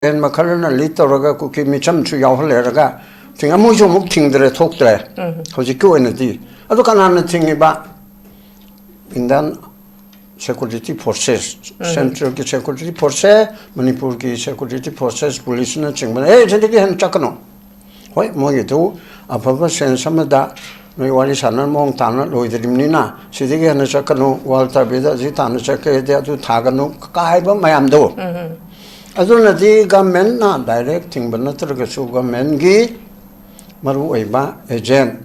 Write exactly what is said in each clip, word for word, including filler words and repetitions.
ꯃꯈꯜꯅ lead ꯇꯧꯔꯒ ꯀꯨꯀꯤ ꯃꯤꯆꯝꯁꯨ ꯌꯥꯎꯍꯜꯂꯦꯔꯒ ꯊꯤꯡ-, ꯃꯣꯏꯁꯨ ꯑꯃꯨꯛ ꯊꯤꯡꯗ꯭ꯔꯦ, ꯊꯣꯛꯇ꯭ꯔꯦ꯫ ꯍꯧꯖꯤꯛꯀꯤ ꯑꯣꯏꯅꯗꯤ꯫ ꯑꯗꯨ ꯀꯅꯥꯅ ꯊꯤꯡꯉꯤꯕ? Indian security forces, ꯁꯦꯟꯇ꯭ꯔꯦꯜꯒꯤ security forces, ꯃꯅꯤꯄꯨꯔꯒꯤ ꯁꯦꯀ꯭ꯌꯨꯔꯤꯇꯤ ꯐꯣꯔꯁꯦꯁ, ꯄꯨꯂꯤꯁꯅꯆꯤꯡꯕꯅ, "ꯑꯦ, ꯁꯤꯗꯒꯤ ꯍꯦꯟꯅ ꯆꯠꯀꯅꯨ꯫ ꯍꯣꯏ, ꯃꯣꯏꯒꯤꯗꯨ ꯑꯐꯕ ꯁꯦꯟꯁ ꯑꯃꯗ ꯅꯣꯏ ꯋꯥꯔꯤ ꯁꯥꯟꯅ ꯃꯑꯣꯡ ꯇꯥꯅ ꯂꯣꯏꯗ꯭ꯔꯤꯕꯅꯤꯅ ꯁꯤꯗꯒꯤ ꯍꯦꯟꯅ ꯆꯠꯀꯅꯨ, ꯋꯥꯔꯜ ꯇꯥꯕꯤꯗ ꯑꯁꯤ ꯇꯥꯅ ꯆꯠꯀꯦꯗꯤ ꯑꯗꯨ ꯊꯥꯒꯅꯨ" ꯀꯥꯏꯕ ꯃꯌꯥꯝꯗꯣ꯫ ꯑꯗꯨꯅꯗꯤ ꯒꯃꯦꯟꯅ ꯗꯥꯏꯔꯦꯛ ꯊꯤꯡꯕ ꯅꯠꯇ꯭ꯔꯒꯁꯨ ꯒꯃꯦꯟꯒꯤ ꯃꯔꯨꯑꯣꯏꯕ ꯑꯦꯖꯦꯟ,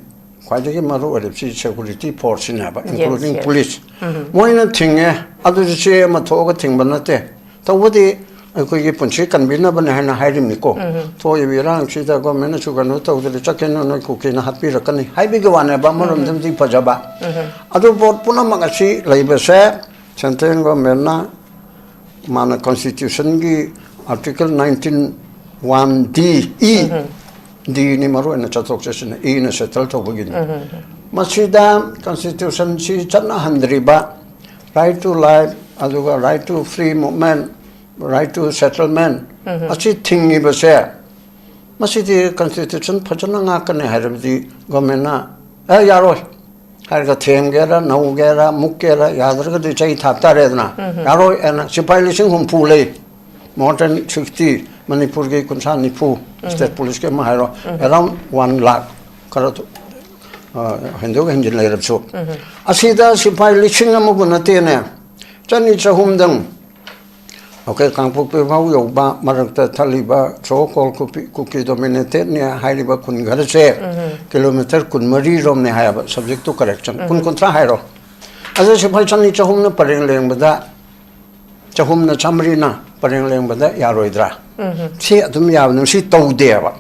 ꯈ꯭ꯋꯥꯏꯗꯒꯤ ꯃꯔꯨ ꯑꯣꯏꯔꯤꯕꯁꯤ ꯁꯦꯀ꯭ꯌꯨꯔꯤꯇꯤ ꯐꯣꯔꯁꯁꯤꯅꯦꯕ, ꯏꯟꯀ꯭ꯂꯨꯗꯤꯡ ꯄꯨꯂꯤꯁ꯫ ꯃꯣꯏꯅ ꯊꯤꯡꯉꯦ, ꯑꯗꯨꯁꯨ ꯆꯦ ꯑꯃ ꯊꯣꯛꯑꯒ ꯊꯤꯡꯕ ꯅꯠꯇꯦ꯫ ꯇꯧꯕꯗꯤ ꯑꯩꯈꯣꯏꯒꯤ ꯄꯨꯟꯁꯤ ꯀꯟꯕꯤꯅꯕꯅꯦ ꯍꯥꯏꯅ ꯍꯥꯏꯔꯤꯕꯅꯤꯀꯣ꯫ ꯊꯣꯛꯏꯕ ꯏꯔꯥꯡꯁꯤꯗ ꯒꯣꯔꯃꯦꯟꯅꯁꯨ ꯀꯩꯅꯣ ꯇꯧꯗ꯭ꯔꯦ, ꯆꯠꯀꯦꯅ ꯅꯣꯏ ꯀꯨꯀꯤꯅ ꯍꯥꯠꯄꯤꯔꯛꯀꯅꯤ ꯍꯥꯏꯕꯒꯤ ꯋꯥꯅꯦꯕ, ꯑꯃꯔꯣꯝꯗꯗꯤ ꯐꯖꯕ꯫ ꯑꯗꯨ ꯄꯣꯠ ꯄꯨꯝꯅꯃꯛ ꯑꯁꯤ ꯂꯩꯕꯁꯦ ꯁꯦꯟꯇ꯭ꯔꯦꯜ ꯒꯣꯔꯃꯦꯟꯅ ꯃꯥꯅ ꯀꯟꯁꯇꯤꯇ꯭ꯌꯨꯁꯟꯒꯤ ꯑꯥꯔꯇꯤꯀꯜ ꯅꯥꯏꯟꯇꯤꯟ ꯋꯥꯟ ꯗꯤ, ꯏ, ꯗꯤꯅꯤ ꯃꯔꯨ ꯑꯣꯏꯅ ꯆꯠꯊꯣꯛ ꯆꯠꯁꯤꯟ, ꯏꯅ ꯁꯦꯇꯜ ꯇꯧꯕꯒꯤꯅꯤ꯫ ꯃꯁꯤꯗ ꯀꯟꯁꯇꯤꯇ꯭ꯌꯨꯁꯟꯁꯤ ꯆꯠꯅꯍꯟꯗ꯭ꯔꯤꯕ right to life, ꯑꯗꯨꯒ right to free movement, right to settlement ꯑꯁꯤ ꯊꯤꯡꯉꯤꯕꯁꯦ, ꯃꯁꯤꯗꯤ ꯀꯟꯁꯇꯤꯇ꯭ꯌꯨꯁꯟ ꯐꯖꯅ ꯉꯥꯛꯀꯅꯤ ꯍꯥꯏꯔꯕꯗꯤ ꯒꯣꯔꯃꯦꯟꯅ, "ꯑꯦ, ꯌꯥꯔꯣꯏ" ꯍꯥꯏꯔꯒ ꯊꯦꯝꯒꯦꯔꯥ, ꯅꯧꯒꯦꯔꯥ, ꯃꯨꯛꯀꯦꯔꯥ, ꯌꯥꯗ꯭ꯔꯒꯗꯤ ꯆꯩ ꯊꯥ ꯇꯥꯔꯦꯗꯅ꯫ ꯌꯥꯔꯣꯏ ꯍꯥꯏꯅ ꯁꯤꯐꯥꯏ ꯂꯤꯁꯤꯡ ꯍꯨꯝꯐꯨ ꯂꯩ, more than sixty, ꯃꯅꯤꯄꯨꯔꯒꯤ ꯀꯨꯟꯊ꯭ꯔꯥ ꯅꯤꯐꯨ, ꯁ꯭ꯇꯦꯠ ꯄꯨꯂꯤꯁꯀꯤ ꯑꯃ ꯍꯥꯏꯔꯣ, around one lakh, ꯈꯔ ꯊꯨ-, ꯑ, ꯍꯦꯟꯗꯣꯛ ꯍꯦꯟꯖꯤꯟ ꯂꯩꯔꯕꯁꯨ꯫ ꯑꯁꯤꯗ ꯁꯤꯐꯥꯏ ꯂꯤꯁꯤꯡ ꯑꯃꯕꯨ ꯅꯠꯇꯦꯅꯦ, ꯆꯅꯤ ꯆꯍꯨꯝꯗꯪ ꯑꯩꯈꯣꯏ ꯀꯥꯡꯄꯣꯛꯄꯤ ꯐꯥꯎ ꯌꯧꯕ ꯃꯔꯛꯇ ꯊꯜꯂꯤꯕ so called ꯀꯨꯀꯤ, ꯀꯨꯀꯤ ꯗꯣꯃꯤꯅꯦꯇꯦꯠꯅꯦ ꯍꯥꯏꯔꯤꯕ ꯈꯨꯟ ꯈꯔꯁꯦ ꯀꯤꯂꯣꯃꯤꯇꯔ ꯀꯨꯟꯃꯔꯤ ꯔꯣꯝꯅꯦ ꯍꯥꯏꯌꯦꯕ, subject to correction, ꯀꯨꯟ, ꯀꯨꯟꯊ꯭ꯔꯥ ꯍꯥꯏꯔꯣ꯫ ꯑꯗꯨ ꯁꯤꯐꯥꯏ ꯆꯅꯤ ꯆꯍꯨꯝꯅ ꯄꯔꯦꯡ ꯂꯦꯡꯕꯗ, ꯆꯍꯨꯝꯅ ꯆꯥꯃꯔꯤꯅ ꯄꯔꯦꯡ ꯂꯦꯡꯕꯗ ꯌꯥꯔꯣꯏꯗ꯭ꯔꯥ? ꯁꯤ ꯑꯗꯨꯝ ꯌꯥꯕꯅꯤ, ꯁꯤ ꯇꯧꯗꯦꯕ꯫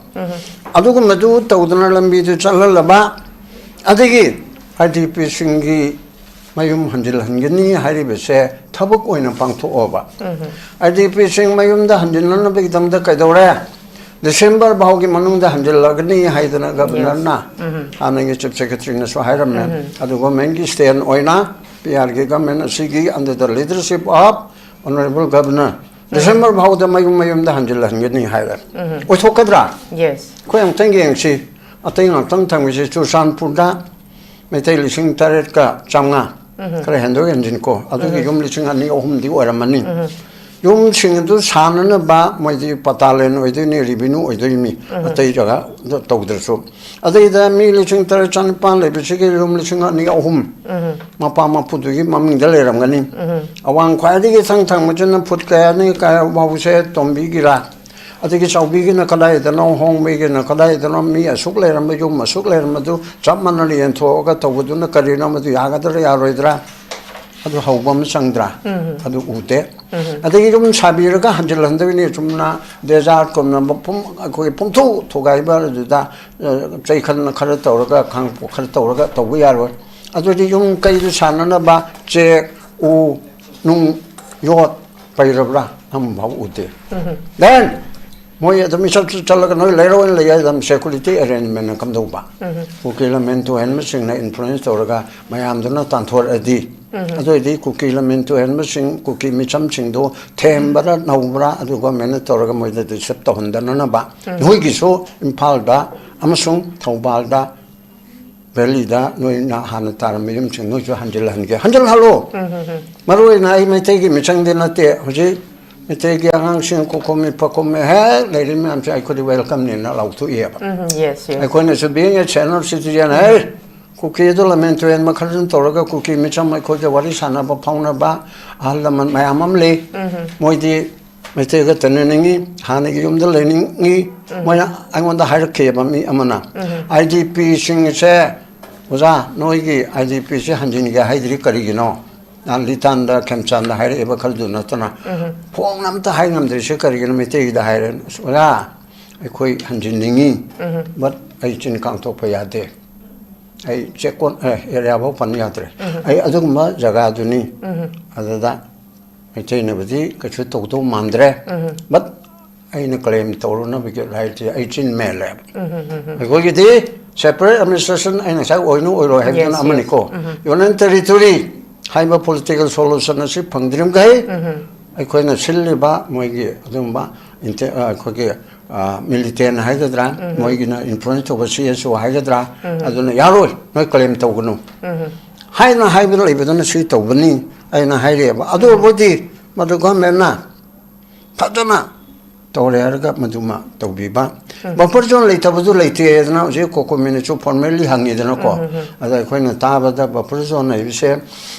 ꯑꯗꯨꯒꯨꯝꯕꯗꯨ ꯇꯧꯗꯅ ꯂꯝꯕꯤꯗꯨ ꯆꯠꯍꯜꯂꯕ, ꯑꯗꯒꯤ ꯑꯥꯏ ꯗꯤ ꯄꯤꯁꯤꯡꯒꯤ ꯃꯌꯨꯝ ꯍꯟꯖꯤꯜꯍꯟꯒꯅꯤ ꯍꯥꯏꯔꯤꯕꯁꯦ ꯊꯕꯛ ꯑꯣꯏꯅ ꯄꯥꯡꯊꯣꯛꯑꯣꯕ꯫ ꯑꯥꯏ ꯗꯤ ꯄꯤꯁꯤꯡ ꯃꯌꯨꯝꯗ ꯍꯟꯖꯤꯜꯅꯅꯕꯒꯤꯗꯃꯛꯇ ꯀꯩꯗꯧꯔꯦ? ꯗꯤꯁꯦꯝꯕꯔ ꯐꯥꯎꯒꯤ ꯃꯅꯨꯡꯗ ꯍꯟꯖꯤꯜꯂꯒꯅꯤ ꯍꯥꯏꯗꯅ ꯒꯕꯔꯅꯔꯅ ꯍꯥꯟꯅꯒꯤ ꯆꯤꯐ ꯁꯦꯀ꯭ꯔꯦꯇꯔꯤꯅꯁꯨ ꯍꯥꯏꯔꯝꯃꯦ꯫ ꯑꯗꯨ ꯒꯣꯔꯃꯦꯟꯒꯤ ꯁ꯭ꯇꯦꯟ ꯑꯣꯏꯅ ꯄꯤ ꯑꯥꯔꯒꯤ ꯒꯣꯔꯃꯦꯟ ꯑꯁꯤꯒꯤ under the leadership of Honorable Governor December ꯐꯥꯎꯗ ꯃꯌꯨꯝ ꯃꯌꯨꯝꯗ ꯍꯟꯖꯤꯜꯍꯟꯒꯅꯤ ꯍꯥꯏꯔꯦ꯫ ꯑꯣꯏꯊꯣꯛꯀꯗ꯭ꯔꯥ? Yes. ꯑꯩꯈꯣꯏ ꯑꯃꯨꯛꯇꯪ ꯌꯦꯡꯁꯤ꯫ ꯑꯇꯩ ꯉꯥꯛꯇꯪ ꯊꯝꯈꯤꯁꯤ꯫ ꯆꯨꯔꯆꯥꯟꯄꯨꯔꯗ ꯃꯩꯇꯩ ꯂꯤꯁꯤꯡ ꯇꯔꯦꯠꯀ ꯆꯥꯝꯃꯉꯥ, ꯈꯔ ꯍꯦꯟꯗꯣꯛ ꯍꯦꯟꯖꯤꯟ ꯀꯣ, ꯑꯗꯨꯒꯤ ꯌꯨꯝ ꯂꯤꯁꯤꯡ ꯑꯅꯤ ꯑꯍꯨꯝꯗꯤ ꯑꯣꯏꯔꯝꯃꯅꯤ꯫ ꯌꯨꯝꯁꯤꯡ ꯑꯗꯨ ꯁꯥꯅꯅꯕ ꯃꯣꯏꯗꯤ ꯄꯇꯥ ꯂꯦꯟ ꯑꯣꯏꯗꯣꯏꯅꯤ, ꯔꯤꯚꯤꯅ꯭ꯌꯨ ꯑꯣꯏꯗꯣꯏꯅꯤ, ꯑꯇꯩ ꯖꯒꯥ ꯇꯧꯗ꯭ꯔꯁꯨ꯫ ꯑꯗꯩꯗ ꯃꯤ ꯂꯤꯁꯤꯡ ꯇꯔꯦꯠ ꯆꯥꯅꯤꯄꯥꯟ ꯂꯩꯕꯁꯤꯒꯤ ꯌꯨꯝ ꯂꯤꯁꯤꯡ ꯑꯅꯤ ꯑꯍꯨꯝ ꯃꯄꯥ ꯃꯄꯨꯗꯨꯒꯤ ꯃꯃꯤꯡꯗ ꯂꯩꯔꯝꯒꯅꯤ꯫ ꯑꯋꯥꯡ ꯈ꯭ꯋꯥꯏꯗꯒꯤ ꯏꯊꯪ ꯊꯪꯕꯁꯤꯅ ꯐꯨꯠ ꯀꯌꯥꯅꯤ ꯀꯌꯥ ꯐꯥꯎꯁꯦ ꯇꯣꯝꯕꯤꯒꯤꯔꯥ? ꯑꯗꯒꯤ ꯆꯥꯎꯕꯤꯒꯤꯅ ꯀꯗꯥꯏꯗꯅꯣ, ꯍꯣꯡꯕꯒꯤꯅ ꯀꯗꯥꯏꯗꯅꯣ, ꯃꯤ ꯑꯁꯨꯛ ꯂꯩꯔꯝꯕ, ꯌꯨꯝ ꯑꯁꯨꯛ ꯂꯩꯔꯝꯕꯗꯨ ꯆꯞ ꯃꯥꯟꯅꯅ ꯌꯦꯟꯊꯣꯛꯑꯒ ꯇꯧꯕꯗꯨꯅ ꯀꯔꯤꯅꯣ? ꯃꯗꯨ ꯌꯥꯒꯗ꯭ꯔꯥ ꯌꯥꯔꯣꯏꯗ꯭ꯔꯥ? ꯑꯗꯨ ꯍꯧꯕ ꯑꯃ ꯆꯪꯗ꯭ꯔꯥ? ꯑꯗꯨ ꯎꯗꯦ꯫ ꯑꯗꯒꯤ ꯌꯨꯝ ꯁꯥꯕꯤꯔꯒ ꯍꯟꯖꯤꯜꯍꯟꯗꯣꯏꯅꯤ꯫ ꯆꯨꯝꯅ ꯗꯦꯖꯥꯔꯠꯀꯨꯝꯅ ꯃꯄꯨꯝ ꯑꯩꯈꯣꯏꯒꯤ ꯄꯨꯡꯊꯨ ꯊꯨꯒꯥꯏꯕ ꯑꯗꯨꯗ, ꯑ, ꯆꯩꯈꯟꯅ ꯈꯔ ꯇꯧꯔꯒ, ꯈꯥꯡꯄꯣꯛ ꯈꯔ ꯇꯧꯔꯒ ꯇꯧꯕ ꯌꯥꯔꯣꯏ꯫ ꯑꯗꯨꯗꯤ ꯌꯨꯝ ꯀꯩꯗꯨ ꯁꯥꯟꯅꯅꯕ ꯆꯦꯛ, ꯎ, ꯅꯨꯡ, ꯌꯣꯠ ꯄꯩꯔꯕ꯭ꯔꯥ? ꯑꯃꯐꯥꯎ ꯎꯗꯦ꯫ Then ꯃꯣꯏ ꯑꯗꯨꯝ ꯏꯆꯠ ꯆꯠꯂꯒ ꯅꯣꯏ ꯂꯩꯔꯣꯏꯅ ꯂꯩ ꯍꯥꯏ ꯑꯗꯨꯝ security arrangement ꯀꯝꯗꯧꯕ? ꯀꯨꯀꯤ ꯂꯝꯃꯦꯟ ꯇꯨꯍꯦꯟꯕꯁꯤꯡꯅ influence ꯇꯧꯔꯒ ꯃꯌꯥꯝꯗꯨꯅ ꯇꯥꯟꯊꯣꯔꯛꯑꯗꯤ, ꯑꯗꯨ ꯑꯣꯏꯗꯤ ꯀꯨꯀꯤ ꯂꯝꯃꯦꯟ ꯇꯨꯍꯦꯟꯕꯁꯤꯡ, ꯀꯨꯀꯤ ꯃꯤꯆꯝꯁꯤꯡꯗꯣ ꯊꯦꯝꯕꯔ ꯅꯧꯕ꯭ꯔꯥ, ꯑꯗꯨ government ꯇꯧꯔꯒ ꯃꯣꯏꯗ disturb ꯇꯧꯍꯟꯗꯅꯅꯕ꯫ ꯅꯣꯏꯒꯤꯁꯨ ꯏꯝꯐꯥꯜꯗ ꯑꯃꯁꯨꯡ ꯊꯧꯕꯥꯜꯗ, ꯚꯦꯂꯤꯗ ꯅꯣꯏꯅ ꯍꯥꯟꯅ ꯇꯥꯔꯝꯕ ꯌꯨꯝꯁꯤꯡ ꯅꯣꯏꯁꯨ ꯍꯟꯖꯤꯜꯍꯟꯒꯦ, ꯍꯟꯖꯤꯜꯍꯜꯂꯣ꯫ ꯃꯔꯨ ꯑꯣꯏꯅ ꯑꯩ ꯃꯩꯇꯩꯒꯤ ꯃꯤꯆꯪꯗꯤ ꯅꯠꯇꯦ꯫ ꯍꯧꯖꯤꯛ ꯃꯩꯇꯩꯒꯤ ꯑꯉꯥꯡꯁꯤꯡ ꯀꯣꯀꯣꯃꯤ ꯐꯀꯣꯃꯤ ꯍꯦꯛ ꯂꯩꯔꯤ ꯃꯌꯥꯝꯁꯦ ꯑꯩꯈꯣꯏꯗꯤ welcome ꯅꯦꯅ ꯂꯥꯎꯊꯣꯛꯏꯑꯕ꯫ Yes, yes. ꯑꯩꯈꯣꯏꯅꯁꯨ being a senior citizen, ꯍꯦ, ꯀꯨꯀꯤꯗꯣ ꯂꯝꯃꯦꯟ ꯇꯨꯔꯦꯟ ꯃꯈꯜ ꯑꯗꯨꯝ ꯇꯧꯔꯒ ꯀꯨꯀꯤ ꯃꯤꯆꯝ ꯑꯩꯈꯣꯏꯒ ꯋꯥꯔꯤ ꯁꯥꯟꯅꯕ ꯐꯥꯎꯅꯕ ꯑꯍꯜ ꯂꯃꯟ ꯃꯌꯥꯝ ꯑꯃ ꯂꯩ꯫ ꯃꯣꯏꯗꯤ ꯃꯩꯇꯩꯒ ꯇꯤꯟꯅꯅꯤꯡꯉꯤ, ꯍꯥꯟꯅꯒꯤ ꯌꯨꯝꯗ ꯂꯩꯅꯤꯡꯉꯤ꯫ ꯃꯣꯏꯅ ꯑꯩꯉꯣꯟꯗ ꯍꯥꯏꯔꯛꯈꯤꯑꯕ ꯃꯤ ꯑꯃꯅ, "ꯑꯥꯏ ꯗꯤ ꯄꯤꯁꯤꯡꯁꯦ, ꯑꯣꯖꯥ, ꯅꯣꯏꯒꯤ ꯑꯥꯏ ꯗꯤ ꯄꯤꯁꯦ ꯍꯟꯖꯤꯟꯒꯦ ꯍꯥꯏꯗ꯭ꯔꯤ ꯀꯔꯤꯒꯤꯅꯣ?" ꯂꯤꯇꯥꯟꯗ ꯈꯦꯝꯆꯥꯟꯗ ꯍꯥꯏꯔꯛꯏꯕ ꯈꯔꯗꯨ ꯅꯠꯇꯅ ꯐꯣꯡꯅ ꯑꯝꯇ ꯍꯥꯏ ꯉꯝꯗ꯭ꯔꯤꯁꯦ ꯀꯔꯤꯒꯤꯅꯣ? ꯃꯩꯇꯩꯒꯤꯗ ꯍꯥꯏꯔꯦ, "ꯑꯣꯖꯥ, ꯑꯩꯈꯣꯏ ꯍꯟꯖꯤꯟꯅꯤꯡꯉꯤ, but ꯑꯩ ꯆꯤꯟ ꯀꯥꯡꯊꯣꯛꯄ ꯌꯥꯗꯦ, ꯑꯩ ꯆꯦꯛꯀꯣꯟ ꯑꯦꯔꯤꯌꯥꯐꯥꯎ ꯄꯟ ꯌꯥꯗ꯭ꯔꯦ, ꯑꯩ ꯑꯗꯨꯒꯨꯝꯕ ꯖꯒꯥꯗꯨꯅꯤ꯫ ꯑꯗꯨꯗ ꯃꯩꯇꯩꯅꯕꯨꯗꯤ ꯀꯩꯁꯨ ꯇꯧꯗꯧ ꯃꯥꯟꯗ꯭ꯔꯦ, but ꯑꯩꯅ claim ꯇꯧꯔꯨꯅꯕꯒꯤ right ꯁꯦ ꯑꯩ ꯆꯤꯟ ꯃꯦꯜꯂꯦꯕ꯫ ꯑꯩꯈꯣꯏꯒꯤꯗꯤ separate administration ꯑꯩ ꯉꯁꯥꯏ ꯑꯣꯏꯅ ꯑꯣꯏꯔꯣꯏ ꯍꯥꯏꯕꯗꯨꯅ Yes, yes. ꯑꯃꯅꯤꯀꯣ꯫ Union territory ꯍꯥꯏꯕ political solution ꯑꯁꯤ ꯐꯪꯗ꯭ꯔꯤꯃꯈꯩ ꯑꯩꯈꯣꯏꯅ ꯁꯤꯜꯂꯤꯕ ꯃꯣꯏꯒꯤ ꯑꯗꯨꯒꯨꯝꯕ inte- ꯑ, ꯑꯩꯈꯣꯏꯒꯤ ꯃꯤꯂꯤꯇꯦꯟ ꯍꯥꯏꯒꯗ꯭ꯔꯥ, ꯃꯣꯏꯒꯤꯅ ꯏꯟꯐ꯭ꯂꯨꯌꯦꯟꯁ ꯇꯧꯕ ꯁꯤ ꯑꯦꯁ ꯑꯣ ꯍꯥꯏꯒꯗ꯭ꯔꯥ, ꯑꯗꯨꯅ ꯌꯥꯔꯣꯏ, ꯅꯣꯏ ꯀ꯭ꯂꯦꯝ ꯇꯧꯒꯅꯨ ꯍꯥꯏꯅ ꯍꯥꯏꯕ ꯂꯩꯕꯗꯨꯅ ꯁꯤ ꯇꯧꯕꯅꯤ ꯑꯩꯅ ꯍꯥꯏꯔꯛꯑꯦꯕ꯫ ꯑꯗꯨꯕꯨꯗꯤ ꯃꯗꯨ ꯒꯚꯔꯟꯃꯦꯟꯅ ꯐꯖꯅ ꯇꯧꯔꯦ ꯍꯥꯏꯔꯒ ꯃꯗꯨꯃ ꯇꯧꯕꯤꯕ꯫ ꯕꯐꯔ ꯖꯣꯟ ꯂꯩꯇꯕꯗꯨ ꯂꯩꯇꯦꯗꯅ ꯍꯧꯖꯤꯛ ꯀꯣꯀꯣꯃꯤꯅꯁꯨ ꯐꯣꯔꯃꯦꯜꯂꯤ ꯍꯪꯉꯤꯗꯅꯀꯣ꯫ ꯑꯗ ꯑꯩꯈꯣꯏꯅ ꯇꯥꯕꯗ ꯕꯐꯔ ꯖꯣꯟ ꯍꯥꯏꯕꯁꯦ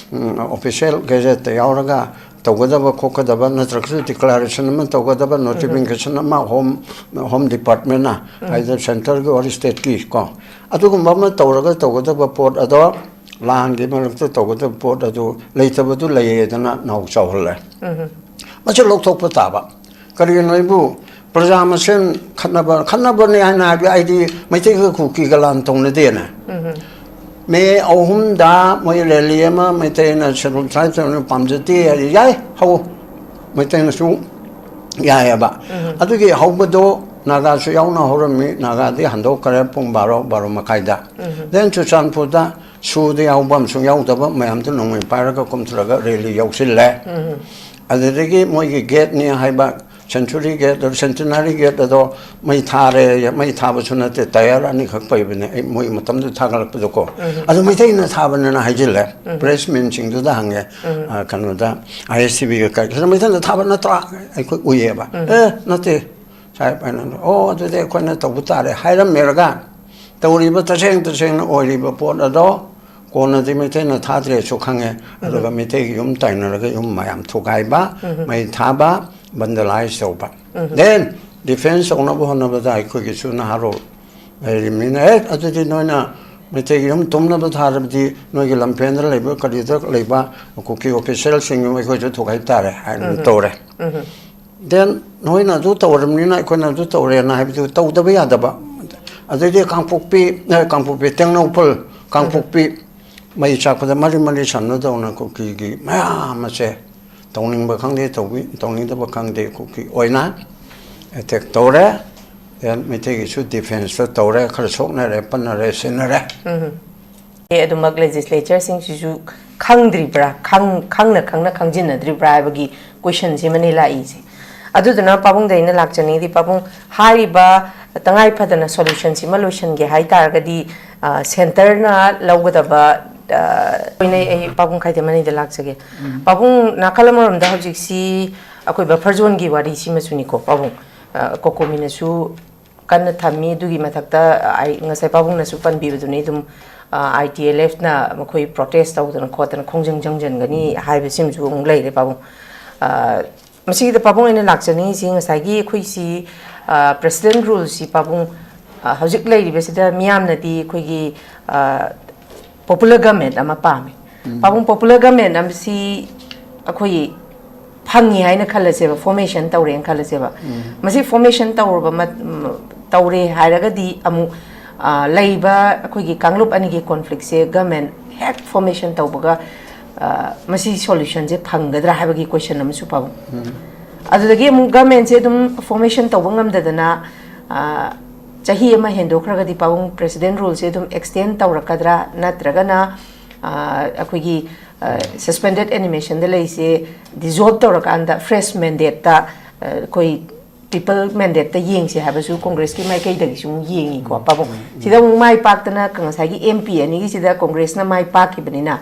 ꯑꯣꯐꯤꯁꯤꯌꯦꯜ ꯒꯦꯖꯦꯠꯇ ꯌꯥꯎꯔꯒ ꯇꯧꯒꯗꯕ ꯈꯣꯠꯀꯗꯕ, ꯅꯠꯇ꯭ꯔꯒꯁꯨ ꯗꯤꯀ꯭ꯂꯥꯔꯦꯁꯟ ꯑꯃ ꯇꯧꯒꯗꯕ, ꯅꯣꯇꯤꯐꯤꯀꯦꯁꯟ ꯑꯃ ꯍꯣꯝ ꯍꯣꯝ ꯗꯤꯄꯥꯔꯠꯃꯦꯟꯅ, ꯍꯥꯏꯗꯤ ꯁꯦꯟꯇꯔꯒꯤ ꯑꯣꯔ ꯁ꯭ꯇꯦꯠꯀꯤ ꯀꯣ, ꯑꯗꯨꯒꯨꯝꯕ ꯑꯃ ꯇꯧꯔꯒ ꯇꯧꯒꯗꯕ ꯄꯣꯠ ꯑꯗꯣ, ꯂꯥꯟꯒꯤ ꯃꯔꯛꯇ ꯇꯧꯒꯗꯕ ꯄꯣꯠ ꯑꯗꯨ ꯂꯩꯇꯕꯗꯨ ꯂꯩꯌꯦꯗꯅ ꯅꯥꯎ ꯆꯥꯎꯍꯜꯂꯦ꯫ ꯃꯁꯤ ꯂꯧꯊꯣꯛꯄ ꯇꯥꯕ꯫ ꯀꯔꯤꯒꯤꯅꯣ ꯑꯩꯕꯨ ꯄ꯭ꯔꯖꯥ ꯃꯁꯦꯟ ꯈꯠꯅꯕ, ꯈꯠꯅꯕꯅꯤ ꯍꯥꯏꯅ ꯍꯥꯏꯕ ꯑꯩꯗꯤ ꯃꯩꯇꯩꯒ ꯀꯨꯀꯤꯒ ꯂꯥꯟ ꯇꯧꯅꯗꯦꯅ꯫ ꯃꯦ ꯑꯍꯨꯝꯗ ꯃꯣꯏ ꯔꯦꯂꯤ ꯑꯃ ꯃꯩꯇꯩꯅ ꯁꯦꯗꯨꯜ ꯇ꯭ꯔꯥꯏꯕ ꯇꯧꯔꯒ ꯄꯥꯝꯖꯗꯦ ꯍꯥꯏꯗꯤ ꯌꯥꯏ, ꯍꯧ, ꯃꯩꯇꯩꯅꯁꯨ ꯌꯥꯏꯑꯕ꯫ ꯑꯗꯨꯒꯤ ꯍꯧꯕꯗꯣ ꯅꯥꯒꯥꯁꯨ ꯌꯥꯎꯅ ꯍꯧꯔꯝꯃꯤ꯫ ꯅꯥꯒꯥꯗꯤ ꯍꯟꯗꯣꯛꯈ꯭ꯔꯦ ꯄꯨꯡ ꯕꯥꯔꯣ, ꯕꯥꯔꯣ ꯃꯈꯥꯏꯗ꯫ ꯗꯦꯟ ꯆꯨꯔꯆꯥꯟꯄꯨꯔꯗ ꯁꯨꯗ ꯌꯥꯎꯕ ꯑꯃꯁꯨꯡ ꯌꯥꯎꯗꯕ ꯃꯌꯥꯝꯗꯨ ꯅꯣꯡꯃꯩ ꯄꯥꯏꯔꯒ ꯀꯨꯝꯊꯔꯒ ꯔꯦꯂꯤ ꯌꯧꯁꯤꯜꯂꯦ꯫ ꯑꯗꯨꯗꯒꯤ ꯃꯣꯏꯒꯤ ꯒꯦꯠꯅꯤ ꯍꯥꯏꯕ ꯁꯦꯟꯆꯨꯔꯤ ꯒꯦꯠ, ꯁꯦꯟꯇꯤꯅꯥꯔꯤ ꯒꯦꯠ ꯑꯗꯣ ꯃꯩ ꯊꯥꯔꯦ꯫ ꯃꯩ ꯊꯥꯕꯁꯨ ꯅꯠꯇꯦ, ꯇꯌꯥꯔ ꯑꯅꯤꯈꯛ ꯄꯩꯕꯅꯦ꯫ ꯑꯩ ꯃꯣꯏ ꯃꯇꯝꯗꯨ ꯊꯥꯒꯠꯂꯛꯄꯗꯀꯣ, ꯑꯗꯨ ꯃꯩꯇꯩꯅ ꯊꯥꯕꯅꯦꯅ ꯍꯥꯏꯖꯤꯜꯂꯦ꯫ ꯄ꯭ꯔꯦꯁ ꯃꯤꯟꯁꯤꯡꯗꯨꯗ ꯍꯪꯉꯦ, ꯑ, ꯀꯩꯅꯣꯗ, ꯑꯥꯏ ꯑꯦꯁ ꯇꯤ ꯚꯤꯒ ꯀꯔꯤ, "ꯁꯤꯗ ꯃꯩꯇꯩꯅ ꯊꯥꯕ ꯅꯠꯇ꯭ꯔꯥ?" ꯑꯩꯈꯣꯏ ꯎꯏꯌꯦꯕ꯫ "ꯑꯦ, ꯅꯠꯇꯦ, ꯁꯥꯍꯦꯕ" ꯍꯥꯏꯅ꯫ "ꯑꯣ, ꯑꯗꯨꯗꯤ ꯑꯩꯈꯣꯏꯅ ꯇꯧꯕ ꯇꯥꯔꯦ" ꯍꯥꯏꯔꯝꯃꯦꯔꯒ, ꯇꯧꯔꯤꯕ ꯇꯁꯦꯡ ꯇꯁꯦꯡꯅ ꯑꯣꯏꯔꯤꯕ ꯄꯣꯠ ꯑꯗꯣ ꯀꯣꯟꯅꯗꯤ ꯃꯩꯇꯩꯅ ꯊꯥꯗ꯭ꯔꯦꯁꯨ ꯈꯪꯉꯦ꯫ ꯑꯗꯨꯒ ꯃꯩꯇꯩꯒꯤ ꯌꯨꯝ ꯇꯥꯏꯅꯔꯒ ꯌꯨꯝ ꯃꯌꯥꯝ ꯊꯨꯒꯥꯏꯕ, ꯃꯩ ꯊꯥꯕ, ꯕꯟꯗꯂꯥꯏꯁ ꯇꯧꯕ꯫ ꯗꯦꯟ ꯗꯤꯐꯦꯟꯁ ꯇꯧꯅꯕ ꯍꯣꯠꯅꯕꯗ ꯑꯩꯈꯣꯏꯒꯤꯁꯨ ꯅꯍꯥꯔꯣꯜ ꯂꯩꯔꯤꯕꯅꯤꯅ, "ꯑꯦ, ꯑꯗꯨꯗꯤ ꯅꯣꯏꯅ ꯃꯩꯇꯩꯒꯤ ꯌꯨꯝ ꯇꯨꯝꯅꯕ ꯊꯥꯔꯕꯗꯤ ꯅꯣꯏꯒꯤ ꯂꯝꯐꯦꯟꯗ ꯂꯩꯕ, ꯀꯔꯤꯗ ꯂꯩꯕ ꯀꯨꯀꯤ ꯑꯣꯐꯤꯁꯤꯌꯦꯜꯁꯤꯡ ꯑꯩꯈꯣꯏꯁꯨ ꯊꯨꯒꯥꯏ ꯇꯥꯔꯦ" ꯍꯥꯏꯅ ꯇꯧꯔꯦ꯫ ꯗꯦꯟ ꯅꯣꯏꯅ ꯑꯗꯨ ꯇꯧꯔꯕꯅꯤꯅ ꯑꯩꯈꯣꯏꯅ ꯑꯗꯨ ꯇꯧꯔꯦꯅ ꯍꯥꯏꯕꯗꯨ ꯇꯧꯗꯕ ꯌꯥꯗꯕ꯫ ꯑꯗꯩꯗꯤ ꯀꯥꯡꯄꯣꯛꯄꯤ, ꯑꯦ, ꯀꯥꯡꯄꯣꯛꯄꯤ, ꯇꯦꯡꯅꯧꯄꯜ, ꯀꯥꯡꯄꯣꯛꯄꯤ ꯃꯩ ꯆꯥꯛꯄꯗ ꯃꯔꯤ ꯃꯔꯤ ꯁꯝꯅꯗꯧꯅ ꯀꯨꯀꯤꯒꯤ ꯃꯌꯥꯝ ꯑꯁꯦ ꯇꯧꯅꯤꯡꯕ ꯈꯪꯗꯦ, ꯇꯧꯕꯤ-, ꯇꯧꯅꯤꯡꯗꯕ ꯈꯪꯗꯦ, ꯀꯨꯀꯤ ꯑꯣꯏꯅ ꯑꯦꯇꯦꯛ ꯇꯧꯔꯦ꯫ ꯗꯦꯟ ꯃꯩꯇꯩꯒꯤꯁꯨ ꯗꯤꯐꯦꯟꯁꯇ ꯇꯧꯔꯦ, ꯈꯔ ꯁꯣꯛꯅꯔꯦ, ꯄꯟꯅꯔꯦ, ꯁꯤꯟꯅꯔꯦ꯫ ꯑꯦ, ꯑꯗꯨꯃꯛ ꯂꯦꯖꯤꯁꯂꯦꯆꯔꯁꯤꯡꯁꯤꯁꯨ ꯈꯪꯗ꯭ꯔꯤꯕ꯭ꯔꯥ, ꯈꯪ- ꯈꯪꯅ ꯈꯪꯅ ꯈꯪꯖꯤꯟꯅꯗ꯭ꯔꯤꯕ꯭ꯔꯥ ꯍꯥꯏꯕꯒꯤ ꯀꯣꯏꯁꯟꯁꯤꯃꯅꯤ ꯂꯥꯛꯏꯁꯦ꯫ ꯑꯗꯨꯗꯨꯅ ꯄꯥꯕꯨꯡꯗ ꯑꯩꯅ ꯂꯥꯛꯆꯅꯤꯡꯉꯤꯗꯤ, ꯄꯥꯕꯨꯡ, ꯍꯥꯏꯔꯤꯕ ꯇꯉꯥꯏ ꯐꯗꯅ ꯁꯣꯂꯨꯁꯟꯁꯤꯃ ꯂꯣꯏꯁꯤꯟꯒꯦ ꯍꯥꯏ ꯇꯥꯔꯒꯗꯤ, ꯑ, ꯁꯦꯟꯇꯔꯅ ꯂꯧꯒꯗꯕ, ꯑ, ꯑꯣꯏꯅ ꯑꯩ ꯄꯥꯕꯨꯡ ꯈꯥꯏꯗꯦꯝ ꯑꯅꯤꯗ ꯂꯥꯛꯆꯒꯦ꯫ ꯄꯥꯕꯨꯡ, ꯅꯥꯀꯜ ꯑꯃꯔꯣꯝꯗ ꯍꯧꯖꯤꯛꯁꯤ ꯑꯩꯈꯣꯏ ꯕꯐꯔ ꯖꯣꯟꯒꯤ ꯋꯥꯔꯤꯁꯤꯃꯁꯨꯅꯤꯀꯣ, ꯄꯥꯕꯨꯡ꯫ ꯑ, ꯀꯣꯀꯣꯃꯤꯅꯁꯨ ꯀꯟꯅ ꯊꯝꯃꯤ꯫ ꯑꯗꯨꯒꯤ ꯃꯊꯛꯇ, ꯑ, ꯑꯩ ꯉꯁꯥꯏ ꯄꯥꯕꯨꯡꯅꯁꯨ ꯄꯟꯕꯤꯕꯗꯨꯅꯤ ꯑꯗꯨꯝ, ꯑ, ꯑꯥꯏ ꯇꯤ ꯑꯦꯜ ꯑꯦꯐꯅ ꯃꯈꯣꯏ ꯄ꯭ꯔꯣꯇꯦꯁ ꯇꯧꯗꯅ ꯈꯣꯠꯇꯅ ꯈꯣꯡꯖꯪ ꯖꯪꯖꯟꯒꯅꯤ ꯍꯥꯏꯕꯁꯤꯃꯁꯨ ꯑꯃꯨꯛ ꯂꯩꯔꯦ, ꯄꯥꯕꯨꯡ꯫ ꯑ, ꯃꯁꯤꯒꯤꯗ ꯄꯥꯕꯨꯡ ꯑꯩꯅ ꯂꯥꯛꯆꯅꯤꯡꯉꯤꯁꯤ, ꯉꯁꯥꯏꯒꯤ ꯑꯩꯈꯣꯏꯁꯤ, ꯑ, ꯄ꯭ꯔꯦꯁꯤꯗꯦꯟ ꯔꯨꯜꯁꯤ, ꯄꯥꯕꯨꯡ, ꯑ, ꯍꯧꯖꯤꯛ ꯂꯩꯔꯤꯕꯁꯤꯗ ꯃꯤꯌꯥꯝꯅꯗꯤ ꯑꯩꯈꯣꯏꯒꯤ, ꯑ, ꯄꯣꯄꯨꯂꯔ ꯒꯃꯦꯟ ꯑꯃ ꯄꯥꯝꯃꯤ꯫ ꯄꯥꯕꯨꯡ, ꯄꯣꯄꯨꯂꯔ ꯒꯃꯦꯟ ꯑꯃꯁꯤ ꯑꯩꯈꯣꯏꯒꯤ ꯐꯪꯉꯤ ꯍꯥꯏꯅ ꯈꯜꯂꯁꯦꯕ, ꯐꯣꯔꯃꯦꯁꯟ ꯇꯧꯔꯦꯅ ꯈꯜꯂꯁꯦꯕ꯫ ꯃꯁꯤ ꯐꯣꯔꯃꯦꯁꯟ ꯇꯧꯔꯕ ꯃꯠ- ꯇꯧꯔꯦ ꯍꯥꯏꯔꯒꯗꯤ ꯑꯃꯨꯛ, ꯑ, ꯂꯩꯕ ꯑꯩꯈꯣꯏꯒꯤ ꯀꯥꯡꯂꯨꯞ ꯑꯅꯤꯒꯤ ꯀꯣꯟꯐ꯭ꯂꯤꯛꯁꯦ ꯒꯃꯦꯟ ꯍꯦꯛ ꯐꯣꯔꯃꯦꯁꯟ ꯇꯧꯕꯒ, ꯑ, ꯃꯁꯤ ꯁꯣꯂꯨꯁꯟꯁꯦ ꯐꯪꯒꯗ꯭ꯔꯥ ꯍꯥꯏꯕꯒꯤ ꯀꯣꯏꯁꯟ ꯑꯃꯁꯨ, ꯄꯥꯕꯨꯡ꯫ ꯑꯗꯨꯗꯒꯤ ꯑꯃꯨꯛ ꯒꯃꯦꯟꯁꯦ ꯑꯗꯨꯝ ꯐꯣꯔꯃꯦꯁꯟ ꯇꯧꯕ ꯉꯝꯗꯗꯅ, ꯑ, ꯆꯍꯤ ꯑꯃ ꯍꯦꯟꯗꯣꯛꯈ꯭ꯔꯒꯗꯤ, ꯄꯥꯕꯨꯡ, ꯄ꯭ꯔꯦꯁꯤꯗꯦꯟ ꯔꯨꯜꯁꯦ ꯑꯗꯨꯝ ꯑꯦꯛꯁꯇꯦꯟ ꯇꯧꯔꯛꯀꯗ꯭ꯔꯥ, ꯅꯠꯇ꯭ꯔꯒꯅ, ꯑ, ꯑꯩꯈꯣꯏꯒꯤ, ꯑ, ꯁꯁꯄꯦꯟꯗꯦꯠ ꯑꯦꯅꯤꯃꯦꯁꯟꯗ ꯂꯩꯁꯦ ꯗꯤꯖꯣꯜꯕ ꯇꯧꯔꯀꯥꯟꯗ ꯐ꯭ꯔꯦꯁ ꯃꯦꯟꯗꯦꯠꯇ, ꯑ, ꯑꯩꯈꯣꯏ ꯄꯤꯄꯜ ꯃꯦꯟꯗꯦꯠꯇ ꯌꯦꯡꯁꯦ ꯍꯥꯏꯕꯁꯨ ꯀꯣꯡꯒ꯭ꯔꯦꯁꯀꯤ ꯃꯥꯏꯀꯩꯗꯒꯤꯁꯨ ꯑꯃꯨꯛ ꯌꯦꯡꯉꯤꯀꯣ, ꯄꯥꯕꯨꯡ꯫ ꯁꯤꯗ ꯑꯃꯨꯛ ꯃꯥꯏ ꯄꯥꯛꯇꯅ ꯉꯁꯥꯏꯒꯤ ꯑꯦꯝ ꯄꯤ ꯑꯅꯤꯒꯤꯁꯤꯗ ꯀꯣꯡꯒ꯭ꯔꯦꯁꯅ ꯃꯥꯏ ꯄꯥꯛꯈꯤꯕꯅꯤꯅ,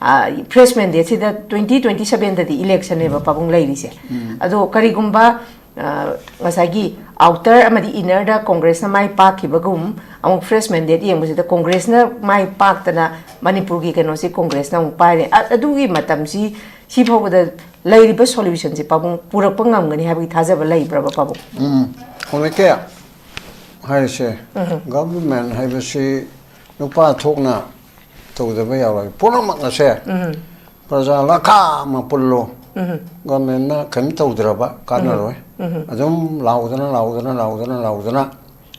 ꯑ, ꯐ꯭ꯔꯦꯁ ꯃꯦꯟꯗꯦꯠꯁꯤꯗ ꯇ꯭ꯋꯦꯟꯇꯤ ꯇ꯭ꯋꯦꯟꯇꯤ ꯁꯕꯦꯟꯗꯗꯤ ꯏꯂꯦꯛꯁꯟꯅꯦꯕ, ꯄꯥꯕꯨꯡ, ꯂꯩꯔꯤꯁꯦ꯫ ꯑꯗꯣ ꯀꯔꯤꯒꯨꯝꯕ, ꯑ, ꯉꯁꯥꯏꯒꯤ ꯑꯥꯎꯇꯔ ꯑꯃꯗꯤ ꯏꯅꯔꯗ ꯀꯣꯡꯒ꯭ꯔꯦꯁꯅ ꯃꯥꯏ ꯄꯥꯛꯈꯤꯕꯒꯨꯝ ꯑꯃꯨꯛ ꯐ꯭ꯔꯦꯁ ꯃꯦꯟꯗꯦꯠ ꯌꯦꯡꯕꯁꯤꯗ ꯀꯣꯡꯒ꯭ꯔꯦꯁꯅ ꯃꯥꯏ ꯄꯥꯛꯇꯅ ꯃꯅꯤꯄꯨꯔꯒꯤ ꯀꯩꯅꯣꯁꯤ ꯀꯣꯡꯒ꯭ꯔꯦꯁꯅ ꯑꯃꯨꯛ ꯄꯥꯏꯔꯦ꯫ ꯑ-, ꯑꯗꯨꯒꯤ ꯃꯇꯝꯁꯤ, ꯁꯤ ꯐꯥꯎꯕꯗ ꯂꯩꯔꯤꯕ ꯁꯣꯂꯨꯁꯟꯁꯤ, ꯄꯥꯕꯨꯡ, ꯄꯨꯔꯛꯄ ꯉꯝꯒꯅꯤ ꯍꯥꯏꯕꯒꯤ ꯊꯥꯖꯕ ꯂꯩꯕ꯭ꯔꯕ, ꯄꯥꯕꯨꯡ? ꯎꯝ, ꯍꯧꯖꯤꯛꯀꯤ ꯍꯥꯏꯔꯤꯁꯦ, ꯒꯚꯔꯟꯃꯦꯟ ꯍꯥꯏꯕꯁꯤ ꯅꯨꯄꯥ ꯊꯣꯛꯅ ꯇꯧꯗꯕ ꯌꯥꯔꯣꯏ꯫ ꯄꯨꯝꯅꯃꯛ ꯑꯁꯦ ꯄ꯭ꯔꯖꯥ ꯂꯈꯥ ꯑꯃ ꯄꯨꯜꯂꯣ, ꯒꯚꯔꯟꯃꯦꯟꯅ ꯀꯔꯤꯝ ꯇꯧꯗ꯭ꯔꯕ ꯀꯥꯟꯅꯔꯣꯏ꯫ ꯑꯗꯨꯝ ꯂꯥꯎꯗꯅ, ꯂꯥꯎꯗꯅ, ꯂꯥꯎꯗꯅ, ꯂꯥꯎꯗꯅ,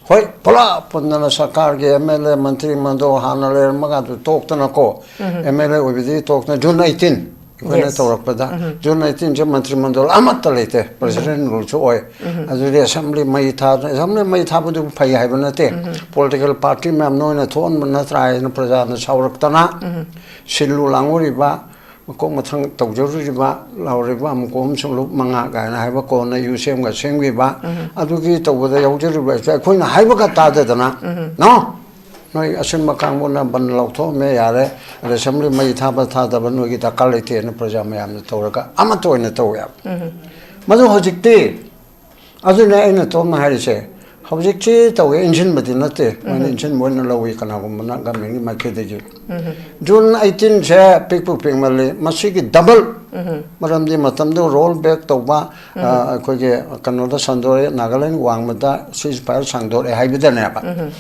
ꯍꯣꯏ, ꯄꯨꯂꯞ ꯄꯨꯟꯗꯅ ꯁꯔꯀꯥꯔꯒꯤ ꯑꯦꯝ ꯑꯦꯜ ꯑꯦ, ꯃꯟꯇ꯭ꯔꯤ ꯃꯟꯗꯣ ꯍꯥꯟꯅ ꯂꯩꯔꯝꯃꯒ ꯑꯗꯨ ꯇꯣꯛꯇꯅꯀꯣ, ꯑꯦꯝ ꯑꯦꯜ ꯑꯦ ꯑꯣꯏꯕꯗꯒꯤ ꯇꯣꯛꯇꯅ, ꯖꯨꯟ ꯑꯩꯠꯇꯤꯟ, ꯑꯩꯈꯣꯏꯅ Yes. ꯇꯧꯔꯛꯄꯗ꯫ ꯎꯝ꯫ June eighteen ꯁꯦ ꯃꯟꯇ꯭ꯔꯤ ꯃꯟꯗꯜ ꯑꯃꯠꯇ ꯂꯩꯇꯦ, president rule ꯁꯨ ꯑꯣꯏ꯫ ꯎꯝ꯫ ꯑꯗꯨꯗꯤ assembly ꯃꯩ ꯊꯥ, assembly ꯃꯩ ꯊꯥꯕꯗꯨ ꯐꯩ ꯍꯥꯏꯕ ꯅꯠꯇꯦ꯫ ꯎꯝ꯫ Political party ꯃꯌꯥꯝ ꯅꯣꯏꯅ ꯊꯣꯛꯍꯟꯕ ꯅꯠꯇ꯭ꯔꯥ ꯍꯥꯏꯅ ꯄ꯭ꯔꯖꯥꯅ ꯁꯥꯎꯔꯛꯇꯅ, ꯎꯝ꯫ ꯁꯤꯜꯂꯨ ꯂꯥꯡꯉꯨꯔꯤꯕ, ꯃꯀꯣꯛ ꯃꯊꯪ ꯇꯧꯖꯔꯨꯔꯤꯕ, ꯂꯥꯎꯔꯤꯕ ꯑꯃꯨꯛ ꯀꯣꯝ ꯁꯨꯡꯂꯨꯞ ꯃꯉꯥ ꯀꯥꯏꯅ ꯍꯥꯏꯕ, ꯀꯣꯟꯅ ꯌꯨ ꯁꯦꯝꯒ ꯁꯦꯝꯈꯤꯕ, ꯎꯝ꯫ ꯑꯗꯨꯒꯤ ꯇꯧꯕꯗ ꯌꯥꯎꯖꯔꯤꯕ ꯑꯩꯈꯣꯏꯅ ꯍꯥꯏꯕꯒ ꯇꯥꯗꯗꯅ, ꯎꯝ꯫ No? ꯅꯣꯏ ꯑꯁꯤꯟꯕ ꯀꯥꯡꯕꯨꯅ ꯕꯟ ꯂꯧꯊꯣꯛꯑꯝꯃꯦ, ꯌꯥꯔꯦ, ꯑꯗ assembly ꯃꯩ ꯊꯥꯕ ꯊꯥꯗꯕ ꯅꯣꯏꯒꯤ ꯗꯔꯀꯥꯔ ꯂꯩꯇꯦꯅ ꯄ꯭ꯔꯖꯥ ꯃꯌꯥꯝꯅ ꯇꯧꯔꯒ ꯑꯃꯠꯇ ꯑꯣꯏꯅ ꯇꯧꯋꯦꯕ꯫ ꯎꯝ꯫ ꯃꯗꯨ ꯍꯧꯖꯤꯛꯇꯤ, ꯑꯗꯨꯅ ꯑꯩꯅ ꯇꯣꯝꯅ ꯍꯥꯏꯔꯤꯁꯦ, ꯍꯧꯖꯤꯛꯁꯤ ꯇꯧꯋꯦ, ꯏꯟꯁꯤꯟꯕꯗꯤ ꯅꯠꯇꯦ, ꯃꯣꯏꯅ ꯎꯝ꯫ ꯏꯟꯁꯤꯟꯕ ꯑꯣꯏꯅ ꯂꯧꯏ ꯀꯅꯥꯒꯨꯝꯕꯅ government ꯀꯤ ꯃꯥꯏꯀꯩꯗꯒꯤ꯫ ꯎꯝ꯫ June eighteen ꯁꯦ ꯄꯤꯛꯄꯨ ꯄꯤꯛꯃꯜꯂꯤ, ꯃꯁꯤꯒꯤ double, ꯎꯝ꯫ ꯃꯔꯝꯗꯤ ꯃꯇꯝꯗꯨ roll back ꯇꯧꯕ, ꯎꯝ꯫ ꯑ, ꯑꯩꯈꯣꯏꯒꯤ ꯀꯩꯅꯣꯗ ꯁꯟꯗꯣꯔꯛꯑꯦ, ꯅꯥꯒꯥꯂꯦꯟ ꯋꯥꯡꯃꯗ ceasefire ꯁꯥꯡꯗꯣꯔꯛꯑꯦ ꯍꯥꯏꯕꯗꯅꯦꯕ꯫ ꯎꯝ꯫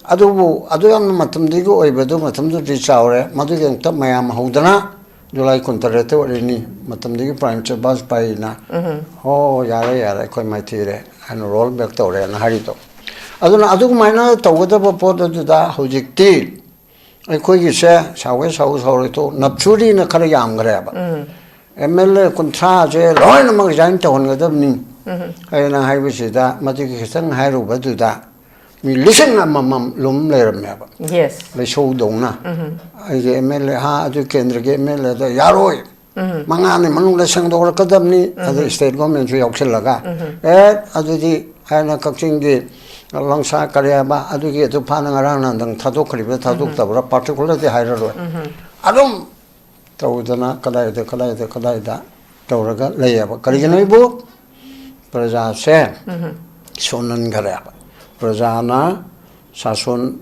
ꯑꯗꯨꯕꯨ ꯑꯗꯨ ꯌꯥꯝꯅ ꯃꯇꯝꯗꯨꯒꯤ ꯑꯣꯏꯕꯗꯨ, ꯃꯇꯝꯗꯨꯗꯤ ꯆꯥꯎꯔꯦ, ꯃꯗꯨꯒꯤ ꯑꯃꯨꯛꯇ ꯃꯌꯥꯝ ꯍꯧꯗꯅ July ꯀꯨꯟꯇꯔꯦꯠꯇ ꯑꯣꯏꯔꯅꯤ, ꯃꯇꯝꯗꯨꯒꯤ Prime Minister ꯕꯥꯖꯄꯥꯏꯅ, ꯎꯝ꯫ "ꯑꯣ, ꯌꯥꯔꯦ, ꯌꯥꯔꯦ, ꯑꯩꯈꯣꯏ ꯃꯥꯏꯊꯤꯔꯦ" ꯍꯥꯏꯅ roll back ꯇꯧꯔꯦꯅ ꯍꯥꯏꯔꯤꯗꯣ꯫ ꯑꯗꯨꯅ ꯑꯗꯨꯃꯥꯏꯅ ꯇꯧꯒꯗꯕ ꯄꯣꯠ ꯑꯗꯨꯗ ꯍꯧꯖꯤꯛꯇꯤ ꯑꯩꯈꯣꯏꯒꯤꯁꯦ ꯁꯥꯎꯒꯦ ꯁꯥꯎ, ꯁꯥꯎꯔꯣꯏ ꯇꯣꯛ, ꯅꯞꯁꯨꯔꯤꯅ ꯈꯔ ꯌꯥꯝꯈ꯭ꯔꯦꯕ꯫ ꯎꯝ꯫ MLA ꯀꯨꯟꯊ꯭ꯔꯥꯁꯦ ꯂꯣꯏꯅꯃꯛ resign ꯇꯧꯍꯟꯒꯗꯕꯅꯤ ꯎꯝ꯫ ꯍꯥꯏꯅ ꯍꯥꯏꯕꯁꯤꯗ, ꯃꯗꯨꯒꯤ ꯈꯤꯇꯪ ꯍꯥꯏꯔꯨꯕꯗꯨꯗ ꯃꯤ ꯂꯤꯁꯤꯡ ꯑꯃꯃꯝ ꯂꯨꯝ ꯂꯩꯔꯝꯃꯦꯕ꯫ Yes. ꯂꯩꯁꯧꯗꯧꯅ꯫ ꯎꯝ꯫ ꯑꯩꯒꯤ MLA, ꯍꯥ, ꯑꯗꯨ ꯀꯦꯟꯗ꯭ꯔꯒꯤ MLA ꯗ ꯌꯥꯔꯣꯏ꯫ ꯎꯝ꯫ ꯃꯉꯥꯅꯤ ꯃꯅꯨꯡꯗ ꯁꯦꯡꯗꯣꯛꯂꯛꯀꯗꯕꯅꯤ꯫ ꯑꯗꯨ ꯎꯝ꯫ State government ꯁꯨ ꯌꯥꯎꯁꯤꯜꯂꯒ, ꯎꯝ꯫ ꯑꯦ, ꯑꯗꯨꯗꯤ ꯍꯥꯏꯅ ꯀꯛꯆꯤꯡꯒꯤ ꯂꯣꯡꯁꯥ ꯀꯔꯤ ꯍꯥꯏꯕ, ꯑꯗꯨꯒꯤ ꯑꯗꯨ ꯐꯥꯅ ꯉꯔꯥꯡ ꯅꯍꯥꯟꯗꯪ ꯊꯥꯗꯣꯛꯈ꯭ꯔꯤꯕ꯭ꯔꯥ, ꯎꯝ꯫ ꯊꯥꯗꯣꯛꯇꯕ꯭ꯔꯥ, particular ꯗꯤ ꯍꯥꯏꯔꯔꯣꯏ꯫ ꯎꯝ꯫ ꯑꯗꯨꯝ ꯇꯧꯗꯅ ꯀꯗꯥꯏꯗ, ꯀꯗꯥꯏꯗ, ꯀꯗꯥꯏꯗ ꯇꯧꯔꯒ ꯂꯩꯌꯦꯕ꯫ ꯀꯔꯤꯒꯤꯅꯣ ꯍꯥꯏꯕꯨ ꯄ꯭ꯔꯖꯥꯁꯦ ꯎꯝ꯫ ꯁꯣꯟꯍꯟꯈꯔꯦꯕ꯫ ꯄ꯭ꯔꯖꯥꯅ ꯁꯥꯁꯣꯟ,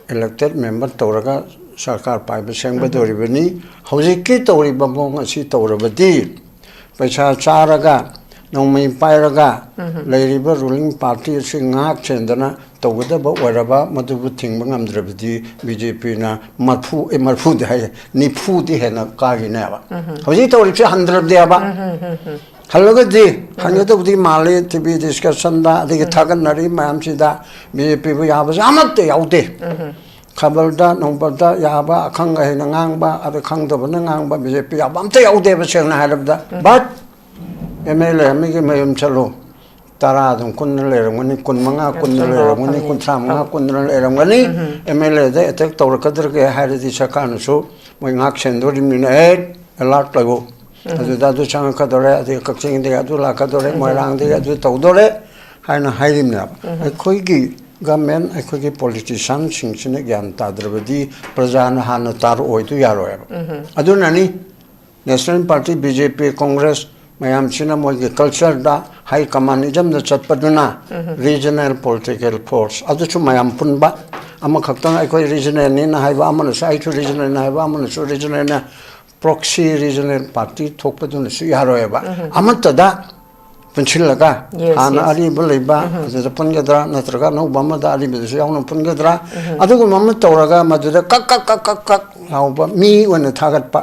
elected member ꯇꯧꯔꯒ ꯁꯔꯀꯥꯔ ꯄꯥꯏꯕ ꯁꯦꯝꯒꯗꯧꯔꯤꯕꯅꯤ꯫ ꯎꯝ꯫ ꯍꯧꯖꯤꯛꯀꯤ ꯇꯧꯔꯤꯕ ꯃꯑꯣꯡ ꯑꯁꯤ ꯇꯧꯔꯕꯗꯤ, ꯄꯩꯁꯥ ꯆꯥꯔꯒ, ꯅꯣꯡꯃꯩ ꯄꯥꯏꯔꯒ ꯎꯝ꯫ ꯂꯩꯔꯤꯕ ruling party ꯑꯁꯤ ꯉꯥꯛ ꯁꯦꯟꯗꯅ ꯇꯧꯒꯗꯕ ꯑꯣꯏꯔꯕ, ꯃꯗꯨꯕꯨ ꯊꯤꯡꯕ ꯉꯝꯗ꯭ꯔꯕꯗꯤ BJP ꯅ ꯃꯔꯐꯨ, ꯑꯦ, ꯃꯔꯐꯨꯗꯤ ꯍꯥꯏꯌꯦ, ꯅꯤꯐꯨꯗꯤ ꯍꯦꯟꯅ ꯀꯥꯈꯤꯅꯦꯕ꯫ ꯎꯝ꯫ ꯍꯧꯖꯤꯛ ꯇꯧꯔꯤꯕꯁꯦ ꯍꯟꯗ꯭ꯔꯕꯗꯦꯕ꯫ ꯎꯝ, ꯎꯝ, ꯎꯝ, ꯎꯝ꯫ ꯍꯜꯂꯒꯗꯤ, ꯎꯝ꯫ ꯍꯟꯒꯗꯧꯕꯗꯤ ꯃꯥꯜꯂꯤ, TV discussion ꯗ, ꯑꯗꯒꯤ ꯎꯝ꯫ ꯊꯥꯒꯠꯅꯔꯤ ꯃꯌꯥꯝꯁꯤꯗ BJP ꯕꯨ ꯌꯥꯕꯁꯦ ꯑꯃꯠꯇ ꯌꯥꯎꯗꯦ꯫ ꯎꯝ꯫ ꯈꯕꯔꯗ ꯅꯨꯡꯕꯔꯗ ꯌꯥꯕ, ꯑꯈꯪ ꯑꯍꯩꯅ ꯉꯥꯡꯕ, ꯑꯗ ꯈꯪꯗꯕꯅ ꯉꯥꯡꯕ, ꯕꯤ ꯖꯦ ꯄꯤ ꯌꯥꯕ ꯑꯝꯇ ꯌꯥꯎꯗꯦꯕ, ꯁꯦꯡꯅ ꯍꯥꯏꯔꯕꯗ꯫ ꯎꯝ꯫ But ꯑꯦꯝ ꯑꯦꯜ ꯑꯦ ꯑꯃꯒꯤ ꯃꯌꯨꯝ ꯆꯠꯂꯨ, ꯇꯔꯥ ꯑꯗꯨꯝ ꯀꯨꯟꯅ ꯂꯩꯔꯝꯒꯅꯤ, ꯀꯨꯟꯃꯉꯥ ꯌꯥꯝ ꯀꯨꯟꯅ ꯆꯨꯝꯕ ꯂꯩꯔꯝꯒꯅꯤ, ꯋꯥꯐꯝꯅꯤ꯫ ꯀꯨꯟꯊ꯭ꯔꯥ ꯃꯉꯥ ꯀꯨꯟꯅ ꯂꯩꯔꯝꯒꯅꯤ꯫ ꯎꯝ꯫ ꯑꯦꯝ ꯑꯦꯜ ꯑꯦꯗ ꯑꯦꯇꯦꯛ ꯇꯧꯔꯛꯀꯗ꯭ꯔꯒꯦ ꯍꯥꯏꯔꯗꯤ ꯁꯔꯀꯥꯔꯅꯁꯨ ꯃꯣꯏ ꯉꯥꯛ ꯁꯦꯟꯗꯣꯔꯤꯕꯅꯤꯅ, "ꯑꯦ, ꯑꯦꯂꯥꯔꯠ ꯂꯩꯌꯨ, ꯎꯝ꯫ ꯑꯗꯨꯗ ꯑꯗꯨ ꯆꯪꯉꯛꯀꯗꯣꯔꯦ, ꯑꯗꯩ ꯀꯛꯆꯤꯡꯗꯒꯤ ꯑꯗꯨ ꯂꯥꯛꯀꯗꯣꯔꯦ, ꯎꯝ꯫ ꯃꯣꯏꯔꯥꯡꯗꯒꯤ ꯑꯗꯨ ꯇꯧꯗꯣꯔꯦ" ꯍꯥꯏꯅ ꯍꯥꯏꯔꯤꯕꯅꯦꯕ꯫ ꯎꯝ꯫ ꯑꯩꯈꯣꯏꯒꯤ ꯒꯃꯦꯟ, ꯑꯩꯈꯣꯏꯒꯤ ꯄꯣꯂꯤꯇꯤꯁꯤꯌꯥꯟꯁꯤꯡꯁꯤꯅ ꯒ꯭ꯌꯥꯟ ꯇꯥꯗ꯭ꯔꯕꯗꯤ ꯄ꯭ꯔꯖꯥꯅ ꯍꯥꯟꯅ ꯇꯥꯔꯛꯑꯣꯏꯗꯨ ꯌꯥꯔꯣꯏꯕ꯫ ꯎꯝ꯫ ꯑꯗꯨꯅꯅꯤ ꯅꯦꯁꯅꯦꯜ ꯄꯥꯔꯇꯤ, ꯕꯤ ꯖꯦ ꯄꯤ, ꯀꯣꯡꯒ꯭ꯔꯦꯁ ꯃꯌꯥꯝꯁꯤꯅ ꯃꯣꯏꯒꯤ ꯀꯜꯆꯔꯗ ꯍꯥꯏ ꯀꯃꯥꯟꯗ ꯆꯠꯄꯗꯨꯅ ꯎꯝ꯫ ꯔꯤꯖꯅꯦꯜ ꯄꯣꯂꯤꯇꯤꯀꯦꯜ ꯐꯣꯔꯁ ꯑꯗꯨꯁꯨ ꯃꯌꯥꯝ ꯄꯨꯟꯕ, ꯑꯃꯈꯛꯇꯪ ꯑꯩꯈꯣꯏ ꯔꯤꯖꯅꯦꯜꯅꯤꯅ ꯍꯥꯏꯕ, ꯑꯃꯅꯁꯨ "ꯑꯩꯁꯨ ꯔꯤꯖꯅꯦꯜꯅꯤ" ꯍꯥꯏꯕ, ꯑꯃꯅꯁꯨ ꯔꯤꯖꯅꯦꯜꯅ, ꯄ꯭ꯔꯣꯛꯁꯤ ꯔꯤꯖꯅꯦꯜ ꯄꯥꯔꯇꯤ ꯊꯣꯛꯄꯗꯨꯅꯁꯨ ꯌꯥꯔꯣꯏꯕ꯫ ꯎꯝ꯫ ꯑꯃꯠꯇꯗ ꯄꯨꯟꯁꯤꯜꯂꯒ ꯌꯦꯁ, ꯍꯥꯟꯅ ꯌꯦꯁ꯫ ꯑꯔꯤꯕ ꯂꯩꯕ ꯎꯝ꯫ ꯑꯗꯨꯗ ꯄꯨꯟꯒꯗ꯭ꯔꯥ, ꯅꯠꯇ꯭ꯔꯒ ꯑꯅꯧꯕ ꯑꯃꯗ ꯑꯔꯤꯕꯗꯨꯁꯨ ꯌꯥꯎꯅ ꯄꯨꯟꯒꯗ꯭ꯔꯥ, ꯎꯝ꯫ ꯑꯗꯨꯒꯨꯝꯕ ꯑꯃ ꯇꯧꯔꯒ ꯃꯗꯨꯗ ꯀꯛ ꯀꯛ ꯀꯛ ꯀꯛ ꯀꯛ ꯂꯥꯎꯕ ꯃꯤ ꯑꯣꯏꯅ ꯊꯥꯒꯠꯄ꯫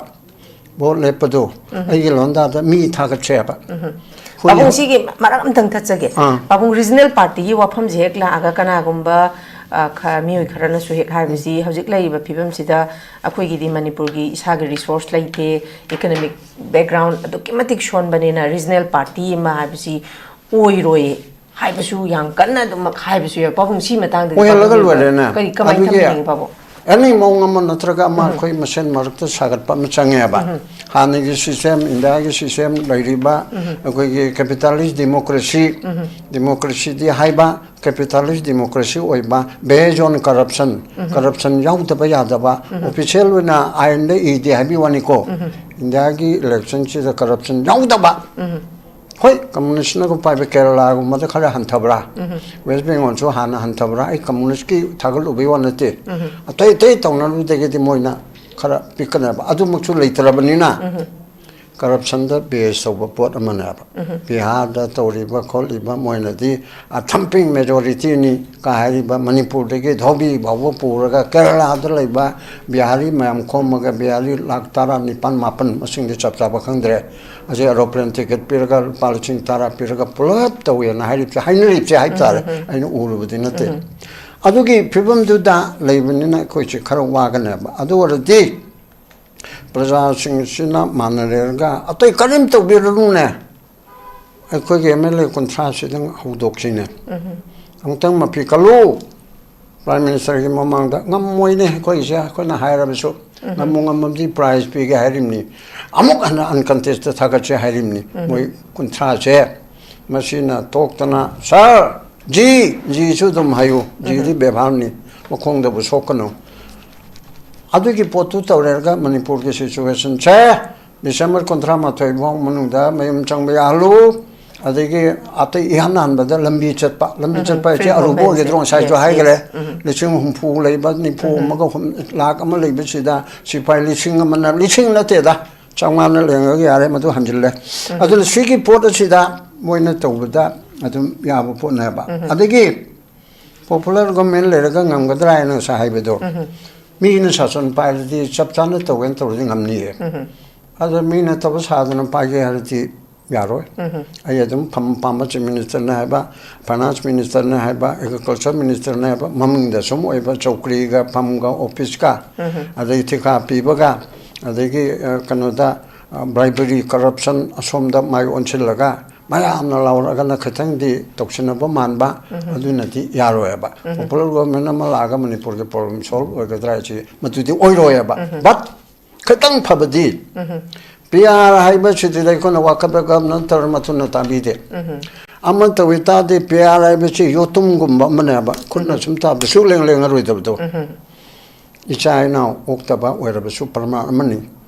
ꯚꯣꯠ ꯂꯦꯞꯄꯗꯣ ꯎꯝ꯫ ꯑꯩꯒꯤ ꯂꯣꯟꯗꯥꯗ ꯃꯤ ꯊꯥꯒꯠꯁꯦꯕ꯫ ꯎꯝ꯫ ꯑꯩꯈꯣꯏꯅ ꯄꯥꯕꯨꯡ, ꯁꯤꯒꯤ ꯃꯔꯛ ꯑꯝꯇꯪ ꯊꯠꯆꯒꯦ꯫ ꯑꯥ꯫ ꯄꯥꯕꯨꯡ, ꯔꯤꯖꯅꯦꯜ ꯄꯥꯔꯇꯤꯒꯤ ꯋꯥꯐꯝꯁꯦ ꯍꯦꯛ ꯂꯥꯛꯑꯒ ꯀꯅꯥꯒꯨꯝꯕ, ꯑ, ꯈ-, ꯃꯤꯑꯣꯏ ꯈꯔꯅꯁꯨ ꯍꯦꯛ ꯍꯥꯏꯕꯁꯤ, ꯍꯧꯖꯤꯛ ꯂꯩꯔꯤꯕ ꯐꯤꯕꯝꯁꯤꯗ ꯑꯩꯈꯣꯏꯒꯤꯗꯤ ꯃꯅꯤꯄꯨꯔꯒꯤ ꯏꯁꯥꯒꯤ ꯔꯤꯁꯣꯔꯁ ꯂꯩꯇꯦ, ꯏꯀꯅꯣꯃꯤꯛ ꯕꯦꯛꯒ꯭ꯔꯥꯎꯟ ꯑꯗꯨꯛꯀꯤ ꯃꯇꯤꯛ ꯁꯣꯟꯕꯅꯤꯅ ꯔꯤꯖꯅꯦꯜ ꯄꯥꯔꯇꯤ ꯑꯃ ꯍꯥꯏꯕꯁꯤ ꯑꯣꯏꯔꯣꯏ ꯍꯥꯏꯕꯁꯨ ꯌꯥꯝ ꯀꯟꯅ ꯑꯗꯨꯃꯛ ꯍꯥꯏꯕꯁꯨ ꯌꯥꯏ꯫ ꯄꯥꯕꯨꯡ, ꯁꯤ ꯃꯇꯥꯡꯗꯗꯤ ꯑꯣꯏꯍꯜꯂꯒ ꯄꯥꯕꯨꯡꯅ ꯂꯣꯏꯔꯦꯅꯦ꯫ ꯀꯔꯤ, ꯀꯃꯥꯏꯅ ꯑꯗꯨꯒꯤ ꯊꯝꯕꯤꯅꯤꯡꯉꯤ, ꯄꯥꯕꯨꯡ? ꯑꯦꯅꯤ ꯃꯑꯣꯡ ꯑꯃ ꯅꯠꯇ꯭ꯔꯒ ꯑꯃ ꯎꯝ꯫ ꯑꯩꯈꯣꯏ ꯃꯁꯦꯟ ꯃꯔꯛꯇ ꯁꯥꯒꯠꯄ ꯑꯃ ꯆꯪꯉꯦꯕ꯫ ꯎꯝ꯫ ꯍꯥꯟꯅꯒꯤ ꯁꯤꯁꯇꯦꯝ, ꯏꯟꯗꯤꯌꯥꯒꯤ ꯁꯤꯁꯇꯦꯝ ꯂꯩꯔꯤꯕ ꯎꯝ꯫ ꯑꯩꯈꯣꯏꯒꯤ ꯀꯦꯄꯤꯇꯥꯂꯤꯁ ꯗꯤꯃꯣꯀ꯭ꯔꯦꯁꯤ, ꯎꯝ꯫ ꯗꯤꯃꯣꯀ꯭ꯔꯦꯁꯤꯗꯤ ꯍꯥꯏꯕ, ꯀꯦꯄꯤꯇꯥꯂꯤꯁ ꯗꯤꯃꯣꯀ꯭ꯔꯦꯁꯤ ꯑꯣꯏꯕ, based on corruption, um. Corruption ꯌꯥꯎꯗꯕ ꯌꯥꯗꯕ, ꯎꯝ꯫ ꯑꯣꯐꯤꯁꯤꯌꯦꯜ ꯑꯣꯏꯅ ꯑꯥꯏꯟꯗ ꯏꯗꯦ ꯍꯥꯏꯕꯒꯤ ꯋꯥꯅꯤꯀꯣ꯫ ꯎꯝ꯫ ꯏꯟꯗꯤꯌꯥꯒꯤ ꯏꯂꯦꯛꯁꯟꯁꯤꯗ ꯀꯔꯞꯁꯟ ꯌꯥꯎꯗꯕ꯫ ꯎꯝ꯫ ꯍꯣꯏ, ꯀꯝꯃꯨꯅꯤꯁꯅꯒ ꯄꯥꯏꯕ ꯀꯦꯔꯂꯥꯒꯨꯝꯕꯗ ꯈꯔ ꯍꯟꯊꯕ꯭ꯔꯥ? ꯎꯝ꯫ ꯋꯦꯁ ꯕꯦꯡꯒꯣꯜꯁꯨ ꯍꯥꯟꯅ ꯍꯟꯊꯕ꯭ꯔꯥ? ꯑꯩ ꯀꯝꯃꯨꯅꯤꯁꯀꯤ ꯊꯥꯒꯠꯂꯨꯕꯒꯤ ꯋꯥ ꯅꯠꯇꯦ꯫ ꯎꯝ꯫ ꯑꯇꯩ ꯑꯇꯩ ꯇꯧꯅꯔꯨꯗꯒꯤꯗꯤ ꯃꯣꯏꯅ ꯈꯔ ꯄꯤꯛꯀꯅꯦꯕ꯫ ꯑꯗꯨꯃꯛꯁꯨ ꯂꯩꯇ꯭ꯔꯕꯅꯤꯅ ꯎꯝ꯫ ꯀꯔꯞꯁꯟꯗ ꯕꯦꯁ ꯇꯧꯕ ꯄꯣꯠ ꯑꯃꯅꯦꯕ꯫ ꯎꯝ꯫ ꯕꯤꯍꯥꯔꯗ ꯇꯧꯔꯤꯕ ꯈꯣꯠꯂꯤꯕ ꯃꯣꯏꯅꯗꯤ ꯑ, thumping majority ꯅꯤ ꯀ ꯍꯥꯏꯔꯤꯕ ꯃꯅꯤꯄꯨꯔꯗꯒꯤ ꯙꯣꯕꯤ ꯐꯥꯎꯕ ꯄꯨꯔꯒ ꯀꯦꯔꯂꯥꯗ ꯂꯩꯕ ꯕꯤꯍꯥꯔꯤ ꯃꯌꯥꯝ ꯈꯣꯝꯃꯒ ꯕꯤꯍꯥꯔꯤ ꯂꯥꯈ ꯇꯔꯥ ꯅꯤꯄꯥꯟ ꯃꯥꯄꯟ, ꯃꯁꯤꯡꯗꯤ ꯆꯞ ꯆꯥꯕ ꯈꯪꯗ꯭ꯔꯦ꯫ ꯑꯁꯤ ꯑꯦꯔꯣꯄ꯭ꯂꯦꯟ ꯇꯤꯀꯦꯠ ꯄꯤꯔꯒ ꯂꯨꯄꯥ ꯂꯤꯁꯤꯡ ꯇꯔꯥ ꯄꯤꯔꯒ ꯄꯨꯂꯞ ꯇꯧꯋꯦꯅ ꯍꯥꯏꯔꯤꯕꯁꯦ, ꯍꯥꯏꯅꯔꯤꯕꯁꯦ ꯍꯥꯏꯕ ꯇꯥꯔꯦ꯫ ꯎꯝ, ꯎꯝ, ꯎꯝ꯫ ꯑꯩꯅ ꯎꯔꯨꯕꯗꯤ ꯅꯠꯇꯦ꯫ ꯎꯝ꯫ ꯑꯗꯨꯒꯤ ꯐꯤꯕꯝꯗꯨꯗ ꯂꯩꯕꯅꯤꯅ ꯑꯩꯈꯣꯏꯁꯦ ꯈꯔ ꯋꯥꯒꯅꯦꯕ꯫ ꯑꯗꯨ ꯑꯣꯏꯔꯗꯤ ꯄ꯭ꯔꯖꯥꯁꯤꯡꯁꯤꯅ ꯃꯥꯟꯅꯔꯦꯔꯒ ꯑꯇꯩ ꯀꯔꯤꯝ ꯇꯧꯕꯤꯔꯨꯅꯨꯅꯦ, ꯑꯩꯈꯣꯏꯒꯤ ꯑꯦꯝ ꯑꯦꯜ ꯑꯦ ꯀꯨꯟꯊ꯭ꯔꯥꯁꯤꯗꯪ ꯍꯧꯗꯣꯛꯁꯤꯅꯦ꯫ ꯑꯃꯨꯛꯇꯪ ꯃꯄꯤ ꯀꯜꯂꯨ꯫ ꯄ꯭ꯔꯥꯏꯝ ꯃꯤꯅꯤꯁꯇꯔꯒꯤ ꯃꯃꯥꯡꯗ ꯉꯝꯃꯣꯏꯅꯦ ꯑꯩꯈꯣꯏꯁꯦ, ꯑꯩꯈꯣꯏꯅ ꯍꯥꯏꯔꯕꯁꯨ꯫ ꯉꯝꯃꯨ ꯉꯝꯃꯕꯗꯤ ꯄ꯭ꯔꯥꯏꯖ ꯄꯤꯒꯦ ꯍꯥꯏꯔꯤꯕꯅꯤ꯫ ꯑꯃꯨꯛ ꯍꯟꯅ ꯑꯟꯀꯟꯇꯦꯁꯇ ꯊꯥꯒꯠꯁꯦ ꯍꯥꯏꯔꯤꯕꯅꯤ꯫ ꯃꯣꯏ ꯀꯨꯟꯊ꯭ꯔꯥꯁꯦ ꯃꯁꯤꯅ ꯇꯣꯛꯇꯅ, "ꯁꯥꯔ, ꯖꯤ, ꯖꯤꯁꯨ ꯑꯗꯨꯝ ꯍꯥꯏꯌꯨ, ꯖꯤꯗꯤ ꯕꯦꯕꯥꯔꯅꯤ, ꯃꯈꯣꯡꯗꯕꯨ ꯁꯣꯛꯀꯅꯨ"꯫ ꯑꯗꯨꯒꯤ ꯄꯣꯠꯇꯨ ꯇꯧꯔꯦꯔꯒ ꯃꯅꯤꯄꯨꯔꯒꯤ ꯁꯤꯆꯨꯋꯦꯁꯟꯁꯦ ꯗꯤꯁꯦꯝꯕꯔ ꯀꯨꯟꯊ꯭ꯔꯥ ꯃꯥꯊꯣꯏ ꯐꯥꯎ ꯃꯅꯨꯡꯗ ꯃꯌꯨꯝ ꯆꯪꯕ ꯌꯥꯍꯜꯂꯨ꯫ ꯑꯗꯒꯤ ꯑꯇꯩ ꯏꯍꯥꯟ ꯍꯥꯟꯕꯗ ꯂꯝꯕꯤ ꯆꯠꯄ, ꯂꯝꯕꯤ ꯆꯠꯄ ꯍꯥꯏꯁꯦ ꯐ꯭ꯔꯤ ꯑꯔꯨꯕ ꯃꯨꯚꯃꯦꯟꯁꯦ꯫ ꯑꯣꯏꯒꯗ꯭ꯔꯣ? ꯉꯁꯥꯏꯁꯨ ꯌꯦꯁ, ꯍꯥꯏꯈ꯭ꯔꯦ꯫ ꯌꯦꯁ꯫ ꯂꯤꯁꯤꯡ ꯍꯨꯝꯐꯨ ꯂꯩꯕ, ꯅꯤꯐꯨ ꯑꯃꯒ ꯍꯨꯝ-, ꯂꯥꯛ ꯑꯃ ꯂꯩꯕꯁꯤꯗ ꯁꯤꯐꯥꯏ ꯂꯤꯁꯤꯡ ꯑꯃꯅ, ꯂꯤꯁꯤꯡ ꯅꯠꯇꯦꯗ, ꯆꯥꯝꯃꯉꯥꯅ ꯂꯦꯡꯉꯒ ꯌꯥꯔꯦ, ꯃꯗꯨ ꯍꯟꯖꯤꯜꯂꯦ꯫ ꯑꯗꯨꯅ ꯁꯤꯒꯤ ꯄꯣꯠ ꯑꯁꯤꯗ ꯃꯣꯏꯅ ꯇꯧꯕꯗ ꯑꯗꯨꯝ ꯌꯥꯕ ꯄꯣꯠꯅꯦꯕ꯫ ꯑꯗꯒꯤ ꯄꯣꯄꯨꯂꯔ ꯒꯣꯔꯃꯦꯟ ꯂꯩꯔꯒ ꯉꯝꯒꯗ꯭ꯔꯥ ꯍꯥꯏꯅ ꯉꯁꯥꯏ ꯍꯥꯏꯕꯗꯣ, ꯃꯤꯅ ꯁꯥꯁꯟ ꯄꯥꯏꯔꯗꯤ ꯆꯞ ꯆꯥꯅ ꯇꯧꯒꯦꯅ ꯇꯧꯔꯗꯤ ꯉꯝꯅꯤꯌꯦ꯫ ꯑꯗꯣ ꯃꯤꯅ ꯇꯧꯕ ꯁꯥꯗꯅ ꯄꯥꯏꯒꯦ ꯍꯥꯏꯔꯗꯤ ꯌꯥꯔꯣꯏ꯫ ꯑꯩ ꯑꯗꯨꯝ ꯐꯝ ꯄꯥꯝꯕ ꯆꯤꯐ ꯃꯤꯅꯤꯁꯇꯔꯅ ꯍꯥꯏꯕ, ꯐꯥꯏꯅꯥꯟꯁ ꯃꯤꯅꯤꯁꯇꯔꯅ ꯍꯥꯏꯕ, ꯑꯦꯒ꯭ꯔꯤꯀꯜꯆꯔ ꯃꯤꯅꯤꯁꯇꯔꯅ ꯍꯥꯏꯕ, ꯃꯃꯤꯡꯗ ꯁꯨꯝ ꯑꯣꯏꯕ ꯆꯧꯀ꯭ꯔꯤꯒ ꯐꯝꯒ ꯑꯣꯐꯤꯁꯀ, ꯑꯗꯩ ꯊꯤꯀꯥ ꯄꯤꯕꯒ, ꯑꯗꯒꯤ, ꯑ, ꯀꯩꯅꯣꯗ, ꯑ, ꯕ꯭ꯔꯥꯏꯕꯔꯤ, ꯀꯔꯞꯁꯟ ꯑꯁꯣꯝꯗ ꯃꯥꯏ ꯑꯣꯟꯁꯤꯜꯂꯒ ꯃꯌꯥꯝꯅ ꯂꯥꯎꯔꯛꯑꯒꯅ ꯈꯤꯇꯪꯗꯤ ꯇꯧꯁꯤꯟꯅꯕ ꯃꯥꯟꯕ, ꯑꯗꯨꯅꯗꯤ ꯌꯥꯔꯣꯏꯕ꯫ ꯄꯣꯄꯨꯂꯔ ꯒꯣꯔꯃꯦꯟ ꯑꯃ ꯂꯥꯛꯑꯒ ꯃꯅꯤꯄꯨꯔꯒꯤ ꯄ꯭ꯔꯣꯕ꯭ꯂꯦꯝ ꯁꯣꯜꯕ ꯑꯣꯏꯒꯗ꯭ꯔꯥ ꯍꯥꯏꯁꯤ ꯃꯗꯨꯗꯤ ꯑꯣꯏꯔꯣꯏꯕ꯫ ꯕꯠ ꯈꯤꯇꯪ ꯐꯕꯗꯤ, ꯄꯤ ꯑꯥꯔ ꯍꯥꯏꯕꯁꯤꯗꯤ ꯑꯩꯈꯣꯏꯅ ꯋꯥꯀꯠꯄꯒ ꯅꯠꯇ꯭ꯔ ꯃꯊꯨꯅ ꯇꯥꯕꯤꯗꯦ꯫ ꯑꯃ ꯇꯧꯏ ꯇꯥꯔꯗꯤ ꯄꯤ ꯑꯥꯔ ꯍꯥꯏꯕꯁꯤ ꯌꯣꯇꯨꯝꯒꯨꯝꯕ ꯑꯃꯅꯦꯕ, ꯈꯨꯠꯅ ꯁꯨꯝ ꯇꯥꯕꯗ ꯁꯨꯛꯂꯦꯡ ꯂꯦꯡꯉꯔꯣꯏꯗꯕꯗꯣ꯫ ꯏꯆꯥ ꯏꯅꯥꯎ ꯑꯣꯛꯇꯕ ꯑꯣꯏꯔꯕꯁꯨ ꯄ꯭ꯔꯃꯥꯟ ꯑꯃꯅꯤ꯫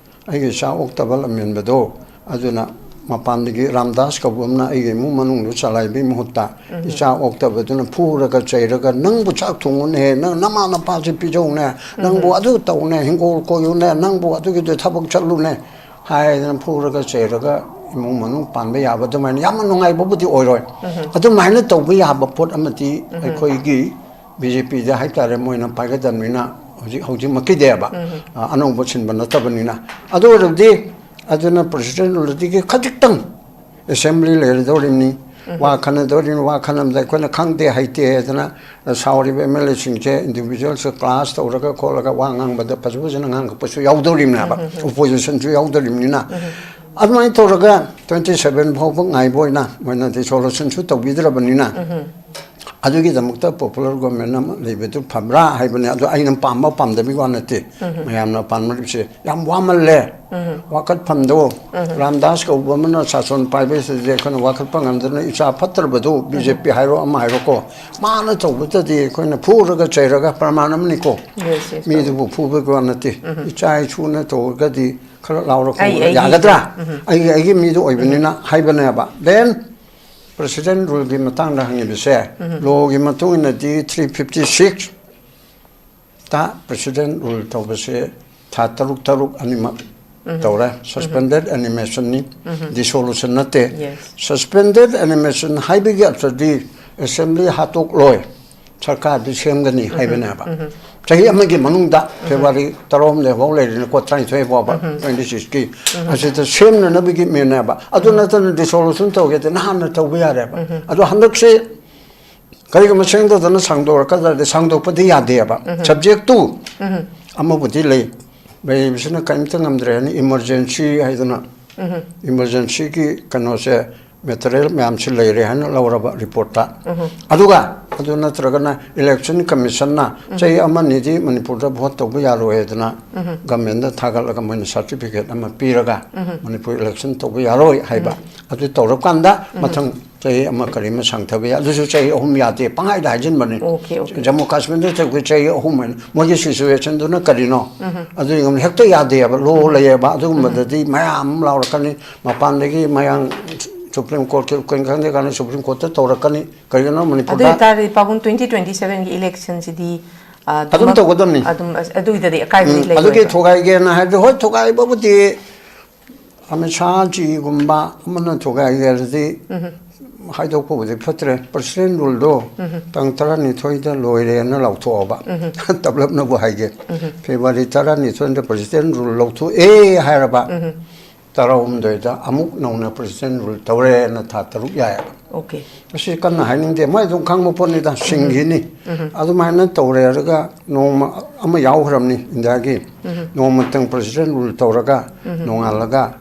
ꯑꯩꯒꯤ ꯏꯆꯥ ꯑꯣꯛꯇꯕ ꯂꯝꯍꯦꯟꯕꯗꯣ, ꯑꯗꯨꯅ ꯃꯄꯥꯟꯗꯒꯤ ꯔꯥꯝꯗꯥꯁ ꯀꯧꯕ ꯑꯃꯅ ꯑꯩꯒꯤ ꯏꯃꯨꯡ ꯃꯅꯨꯡꯗꯨ ꯆꯂꯥꯏꯕꯒꯤ ꯃꯍꯨꯠꯇ ꯏꯆꯥ ꯑꯣꯛꯇꯕꯗꯨꯅ ꯐꯨꯔꯒ ꯆꯩꯔꯒ, "ꯅꯪꯕꯨ ꯆꯥꯛ ꯊꯣꯡꯉꯨꯅꯦ, ꯅꯪ ꯅꯃꯥ ꯅꯄꯥꯁꯦ ꯄꯤꯖꯧꯅꯦ, ꯅꯪꯕꯨ ꯑꯗꯨ ꯇꯧꯅꯦ, ꯍꯤꯡꯒꯣꯜ ꯀꯣꯏꯌꯨꯅꯦ, ꯅꯪꯕꯨ ꯑꯗꯨꯒꯤꯗꯨ ꯊꯕꯛ ꯆꯠꯂꯨꯅꯦ" ꯍꯥꯏꯗꯅ ꯐꯨꯔꯒ ꯆꯩꯔꯒ ꯏꯃꯨꯡ ꯃꯅꯨꯡ ꯄꯥꯟꯕ ꯌꯥꯕ ꯑꯗꯨꯃꯥꯏꯅ ꯌꯥꯝꯅ ꯅꯨꯡꯉꯥꯏꯕꯕꯨꯗꯤ ꯑꯣꯏꯔꯣꯏ꯫ ꯑꯗꯨꯃꯥꯏꯅ ꯇꯧꯕ ꯌꯥꯕ ꯄꯣꯠ ꯑꯃꯗꯤ ꯑꯩꯈꯣꯏꯒꯤ ꯕꯤ ꯖꯦ ꯄꯤꯗ ꯍꯥꯏꯇꯥꯔꯦ, ꯃꯣꯏꯅ ꯄꯥꯏꯒꯗꯕꯅꯤꯅ ꯍꯧꯖꯤꯛ, ꯍꯧꯖꯤꯛꯃꯛꯀꯤꯗꯤꯕ, ꯑ, ꯑꯅꯧꯕ ꯁꯤꯟꯕ ꯅꯠꯇꯕꯅꯤꯅ꯫ ꯑꯗꯨ ꯑꯣꯏꯔꯕꯗꯤ ꯑꯗꯨꯅ ꯄ꯭ꯔꯁꯤꯗꯦꯟ ꯑꯣꯏꯔꯗꯤ ꯈꯖꯤꯛꯇꯪ ꯑꯦꯁꯦꯝꯕ꯭ꯂꯤ ꯂꯩꯔꯗꯧꯔꯤꯕꯅꯤ꯫ ꯋꯥ ꯈꯟꯅꯗꯧꯔꯤꯅꯤ, ꯋꯥ ꯈꯟꯅꯕꯗ ꯑꯩꯈꯣꯏꯅ ꯈꯪꯗꯦ ꯍꯩꯇꯦ ꯍꯥꯏꯗꯅ ꯁꯥꯎꯔꯤꯕ ꯑꯦꯝ ꯑꯦꯜ ꯑꯦꯁꯤꯡꯁꯦ ꯏꯟꯗꯤꯕꯤꯖꯨꯋꯦꯜꯁꯦ ꯀ꯭ꯂꯥꯁ ꯇꯧꯔꯒ ꯈꯣꯠꯂꯒ ꯋꯥ ꯉꯥꯡꯕꯗ ꯐꯖ ꯐꯖꯅ ꯉꯥꯡꯉꯛꯄꯁꯨ ꯌꯥꯎꯗꯧꯔꯤꯕꯅꯦꯕ꯫ ꯑꯣꯄꯣꯖꯤꯁꯟꯁꯨ ꯌꯥꯎꯗꯧꯔꯤꯕꯅꯤꯅ꯫ ꯑꯗꯨꯃꯥꯏꯅ ꯇꯧꯔꯒ ꯇ꯭ꯋꯦꯟꯇꯤ ꯁꯚꯦꯟ ꯐꯥꯎꯕ ꯉꯥꯏꯕ ꯑꯣꯏꯅ ꯃꯣꯏꯅ ꯗꯤꯁꯣꯂꯨꯁꯟꯁꯨ ꯇꯧꯕꯤꯗ꯭ꯔꯕꯅꯤꯅ, ꯑꯗꯨꯒꯤꯗꯃꯛꯇ ꯄꯣꯄꯨꯂꯔ ꯒꯣꯔꯃꯦꯟ ꯑꯃ ꯂꯩꯕꯗꯨ ꯐꯕ꯭ꯔꯥ ꯍꯥꯏꯕꯅꯦ꯫ ꯑꯗꯣ ꯑꯩꯅ ꯄꯥꯝꯕ ꯄꯥꯝꯗꯕꯒꯤ ꯋꯥ ꯅꯠꯇꯦ꯫ ꯃꯌꯥꯝꯅ ꯄꯥꯝꯅꯔꯤꯕꯁꯦ ꯌꯥꯝ ꯋꯥꯃꯜꯂꯦ꯫ ꯋꯥꯀꯠꯐꯝꯗꯣ ꯔꯥꯝꯗꯥꯁ ꯀꯧꯕ ꯑꯃꯅ ꯁꯥꯁꯣꯟ ꯄꯥꯏꯕꯁꯤꯗꯤ ꯑꯩꯈꯣꯏꯅ ꯋꯥꯀꯠꯄ ꯉꯝꯗꯅ, ꯏꯆꯥ ꯐꯠꯇ꯭ꯔꯕꯗꯨ ꯕꯤ ꯖꯦ ꯄꯤ ꯍꯥꯏꯔꯣ ꯑꯃ ꯍꯥꯏꯔꯣꯀꯣ, ꯃꯥꯅ ꯇꯧꯕꯗꯗꯤ ꯑꯩꯈꯣꯏꯅ ꯐꯨꯔꯒ ꯆꯩꯔꯒ ꯄ꯭ꯔꯃꯥꯟ ꯑꯃꯅꯤꯀꯣ꯫ Yes, yes, ꯃꯤꯗꯨꯕꯨ ꯐꯨꯕꯒꯤ ꯋꯥ ꯅꯠꯇꯦ꯫ ꯏꯆꯥ ꯏꯁꯨꯅ ꯇꯧꯔꯒꯗꯤ ꯈꯔ ꯂꯥꯎꯔ ꯑꯩ, ꯈꯣꯡꯂꯒ ꯑꯩꯒꯤ ꯌꯥꯒꯗ꯭ꯔꯥ? ꯑꯩꯒꯤ ꯃꯤꯗꯨ ꯑꯣꯏꯕꯅꯤꯅ ꯍꯥꯏꯕꯅꯦꯕ꯫ Then ꯄ꯭ꯔꯦꯁꯤꯗꯦꯟ ꯔꯨꯜꯒꯤ ꯃꯇꯥꯡꯗ ꯍꯪꯉꯤꯕꯁꯦ, ꯂꯣꯒꯤ ꯃꯇꯨꯡ ꯏꯟꯅꯗꯤ ꯊ꯭ꯔꯤ ꯐꯤꯐꯇꯤ ꯁꯤꯛꯁ ꯇ ꯄ꯭ꯔꯦꯁꯤꯗꯦꯟ ꯔꯨꯜ ꯇꯧꯕꯁꯦ ꯊꯥ ꯇꯔꯨꯛ ꯇꯔꯨꯛ ꯑꯅꯤꯃꯛ ꯇꯧꯔꯦ꯫ ꯁꯁꯄꯦꯟꯗꯦꯗ ꯑꯦꯅꯤꯃꯦꯁꯟꯅꯤ, ꯗꯤꯁꯣꯂꯨꯁꯟ ꯅꯠꯇꯦ꯫ Yes. ꯁꯁꯄꯦꯟꯗꯦꯗ ꯑꯦꯅꯤꯃꯦꯁꯟ ꯍꯥꯏꯕꯒꯤ ꯑꯔꯊꯗꯤ ꯑꯦꯁꯦꯝꯕ꯭ꯂꯤ ꯍꯥꯠꯇꯣꯛꯂꯣꯏ, ꯁꯔꯀꯥꯔꯗꯤ ꯁꯦꯝꯒꯅꯤ ꯍꯥꯏꯕꯅꯦꯕ꯫ ꯆꯍꯤ ꯑꯃꯒꯤ ꯃꯅꯨꯡꯗ, ꯐꯦꯕ꯭ꯔꯨꯋꯥꯔꯤ ꯇꯔꯥꯍꯨꯝꯗꯣꯏ ꯐꯥꯎ ꯂꯩꯔꯤꯅꯀꯣ, ꯇꯔꯥꯅꯤꯊꯣꯏ ꯐꯥꯎꯕ, ꯇ꯭ꯋꯦꯟꯇꯤ ꯁꯤꯛꯁꯀꯤ ꯑꯁꯤꯗ ꯁꯦꯝꯅꯅꯕꯒꯤ ꯃꯦꯅꯦꯕ꯫ ꯑꯗꯨ ꯅꯠꯇꯅ ꯗꯤꯁꯣꯂꯨꯁꯟ ꯇꯧꯒꯦꯗꯤ ꯅꯍꯥꯟꯅ ꯇꯧꯕ ꯌꯥꯔꯦꯕ꯫ ꯑꯗꯣ ꯍꯟꯗꯛꯁꯦ ꯀꯔꯤꯒꯨꯝꯕ ꯁꯦꯝꯗꯧꯗꯅ ꯁꯥꯡꯗꯣꯔꯛꯀꯗ꯭ꯔꯗꯤ ꯁꯥꯡꯗꯣꯛꯄꯗꯤ ꯌꯥꯗꯦꯕ꯫ Subject to ꯑꯃꯕꯨꯗꯤ ꯂꯩ, ꯂꯩꯔꯤꯕꯁꯤꯅ ꯀꯔꯤꯝꯇ ꯉꯝꯗ꯭ꯔꯦ ꯍꯥꯏꯅ ꯏꯃꯔꯖꯦꯟꯁꯤ ꯍꯥꯏꯗꯅ, ꯏꯃꯔꯖꯦꯟꯁꯤꯒꯤ ꯀꯩꯅꯣꯁꯦ, ꯃꯦꯇꯔꯤꯌꯦꯜ ꯃꯌꯥꯝꯁꯤ ꯂꯩꯔꯦ ꯍꯥꯏꯅ ꯂꯧꯔꯕ ꯔꯤꯄꯣꯔꯠꯇ꯫ ꯑꯗꯨꯒ ꯑꯗꯨ ꯅꯠꯇ꯭ꯔꯒꯅ ꯏꯂꯦꯛꯁꯟ ꯀꯃꯤꯁꯟꯅ ꯆꯍꯤ ꯑꯃꯅꯤꯗꯤ ꯃꯅꯤꯄꯨꯔꯗ ꯚꯣꯠ ꯇꯧꯕ ꯌꯥꯔꯣꯏ ꯍꯥꯏꯗꯅ ꯒꯃꯦꯟꯗ ꯊꯥꯒꯠꯂꯒ ꯃꯣꯏꯅ ꯁꯥꯔꯇꯤꯐꯤꯀꯦꯠ ꯑꯃ ꯄꯤꯔꯒ ꯃꯅꯤꯄꯨꯔ ꯏꯂꯦꯛꯁꯟ ꯇꯧꯕ ꯌꯥꯔꯣꯏ ꯍꯥꯏꯕ꯫ ꯑꯗꯨ ꯇꯧꯔꯀꯥꯟꯗ ꯃꯊꯪ ꯆꯍꯤ ꯑꯃ ꯀꯔꯤ ꯑꯃ ꯁꯥꯡꯊꯕ ꯌꯥꯏ꯫ ꯑꯗꯨꯁꯨ ꯆꯍꯤ ꯑꯍꯨꯝ ꯌꯥꯗꯦ, ꯄꯪꯍꯥꯏꯗ ꯍꯥꯏꯖꯤꯟꯕꯅꯤ꯫ Okay, okay. ꯖꯝꯃꯨ ꯀꯥꯁꯃꯤꯔꯗ ꯇꯧꯒꯦ ꯆꯍꯤ ꯑꯍꯨꯝ ꯍꯥꯏꯅ꯫ ꯃꯣꯏꯒꯤ ꯁꯤꯆꯨꯋꯦꯁꯟꯗꯨꯅ ꯀꯔꯤꯅꯣ? ꯑꯗꯨ ꯌꯦꯡꯉꯨꯅꯦ, ꯍꯦꯛꯇ ꯌꯥꯗꯦꯕ꯫ ꯂꯣ ꯂꯩꯌꯦꯕ꯫ ꯑꯗꯨꯒꯨꯝꯕꯗꯗꯤ ꯃꯌꯥꯝ ꯑꯃ ꯂꯥꯎꯔꯛꯀꯅꯤ꯫ ꯃꯄꯥꯟꯗꯒꯤ ꯃꯌꯥꯡ ꯁꯨꯄ꯭ꯔꯤꯝ ꯀꯣꯔꯠꯀꯤ ꯀꯩꯅꯣ ꯈꯪꯗꯦ ꯀꯥꯟꯗ ꯁꯨꯄ꯭ꯔꯤꯝ ꯀꯣꯔꯠꯇ ꯇꯧꯔꯛꯀꯅꯤ꯫ ꯀꯔꯤꯒꯤꯅꯣ ꯑꯗꯨ ꯃꯅꯤꯄꯨꯔꯗ ꯑꯣꯏꯇꯥꯔꯗꯤ ꯄꯥꯕꯨꯡ, twenty twenty seven ꯒꯤ ꯏꯂꯦꯛꯁꯟꯁꯤꯗꯤ, ꯑ, ꯑꯗꯨꯝ ꯑꯗꯨꯃꯛ ꯇꯧꯒꯗꯕꯅꯤ꯫ ꯑꯗꯨꯝ ꯑꯁ-, ꯑꯗꯨꯒꯤꯗꯗꯤ ꯑꯀꯥꯏꯕꯗꯤ ꯎꯝ, ꯑꯗꯨꯒꯤ ꯂꯩꯔꯣꯏꯕ꯫ ꯊꯨꯒꯥꯏꯒꯦꯅ ꯍꯥꯏꯔꯗꯤ ꯍꯣꯏ, ꯊꯨꯒꯥꯏꯕꯕꯨꯗꯤ ꯑꯃꯤꯠ ꯁꯥꯍꯖꯤꯒꯨꯝꯕ ꯑꯃꯅ ꯊꯨꯒꯥꯏꯒꯦ ꯍꯥꯏꯔꯗꯤ ꯍꯥꯏꯗꯣꯛꯄꯕꯨꯗꯤ ꯐꯠꯇ꯭ꯔꯦ꯫ ꯄ꯭ꯔꯁꯤꯗꯦꯟ ꯔꯨꯜꯗꯣ ꯇꯥꯡ ꯇꯔꯥꯅꯤꯊꯣꯏꯗ ꯂꯣꯏꯔꯦꯅ ꯂꯥꯎꯊꯣꯛꯑꯕ꯫ ꯇꯞꯂꯞꯅꯕꯨ ꯍꯥꯏꯒꯦ꯫ ꯐꯦꯕ꯭ꯔꯨꯋꯥꯔꯤ ꯇꯔꯥꯅꯤꯊꯣꯏꯗ ꯄ꯭ꯔꯁꯤꯗꯦꯟ ꯔꯨꯜ ꯂꯧꯊꯣꯛꯑꯦ ꯍꯥꯏꯔꯕ꯫ ꯇꯔꯥꯍꯨꯝꯗꯣꯏꯗ ꯑꯃꯨꯛ ꯅꯧꯅ ꯄ꯭ꯔꯁꯤꯗꯦꯟ ꯔꯨꯜ ꯇꯧꯔꯦꯅ ꯊꯥ ꯇꯔꯨꯛ ꯌꯥꯏꯑꯕ꯫ ꯑꯣꯀꯦ꯫ ꯃꯁꯤ ꯀꯟꯅ ꯍꯥꯏꯅꯤꯡꯗꯦ, ꯃꯣꯏ ꯑꯗꯨꯝ ꯈꯪꯕ ꯄꯣꯠꯅꯤꯗ, ꯁꯤꯡꯈꯤꯅꯤ꯫ ꯑꯗꯨꯃꯥꯏꯅ ꯇꯧꯔꯦꯔꯒ ꯅꯣꯡꯃ ꯑꯃ ꯌꯥꯎꯈ꯭ꯔꯕꯅꯤ ꯏꯟꯗꯤꯌꯥꯒꯤ꯫ ꯅꯣꯡꯃꯇꯪ president rule ꯇꯧꯔꯒ ꯅꯣꯡꯉꯥꯜꯂꯒ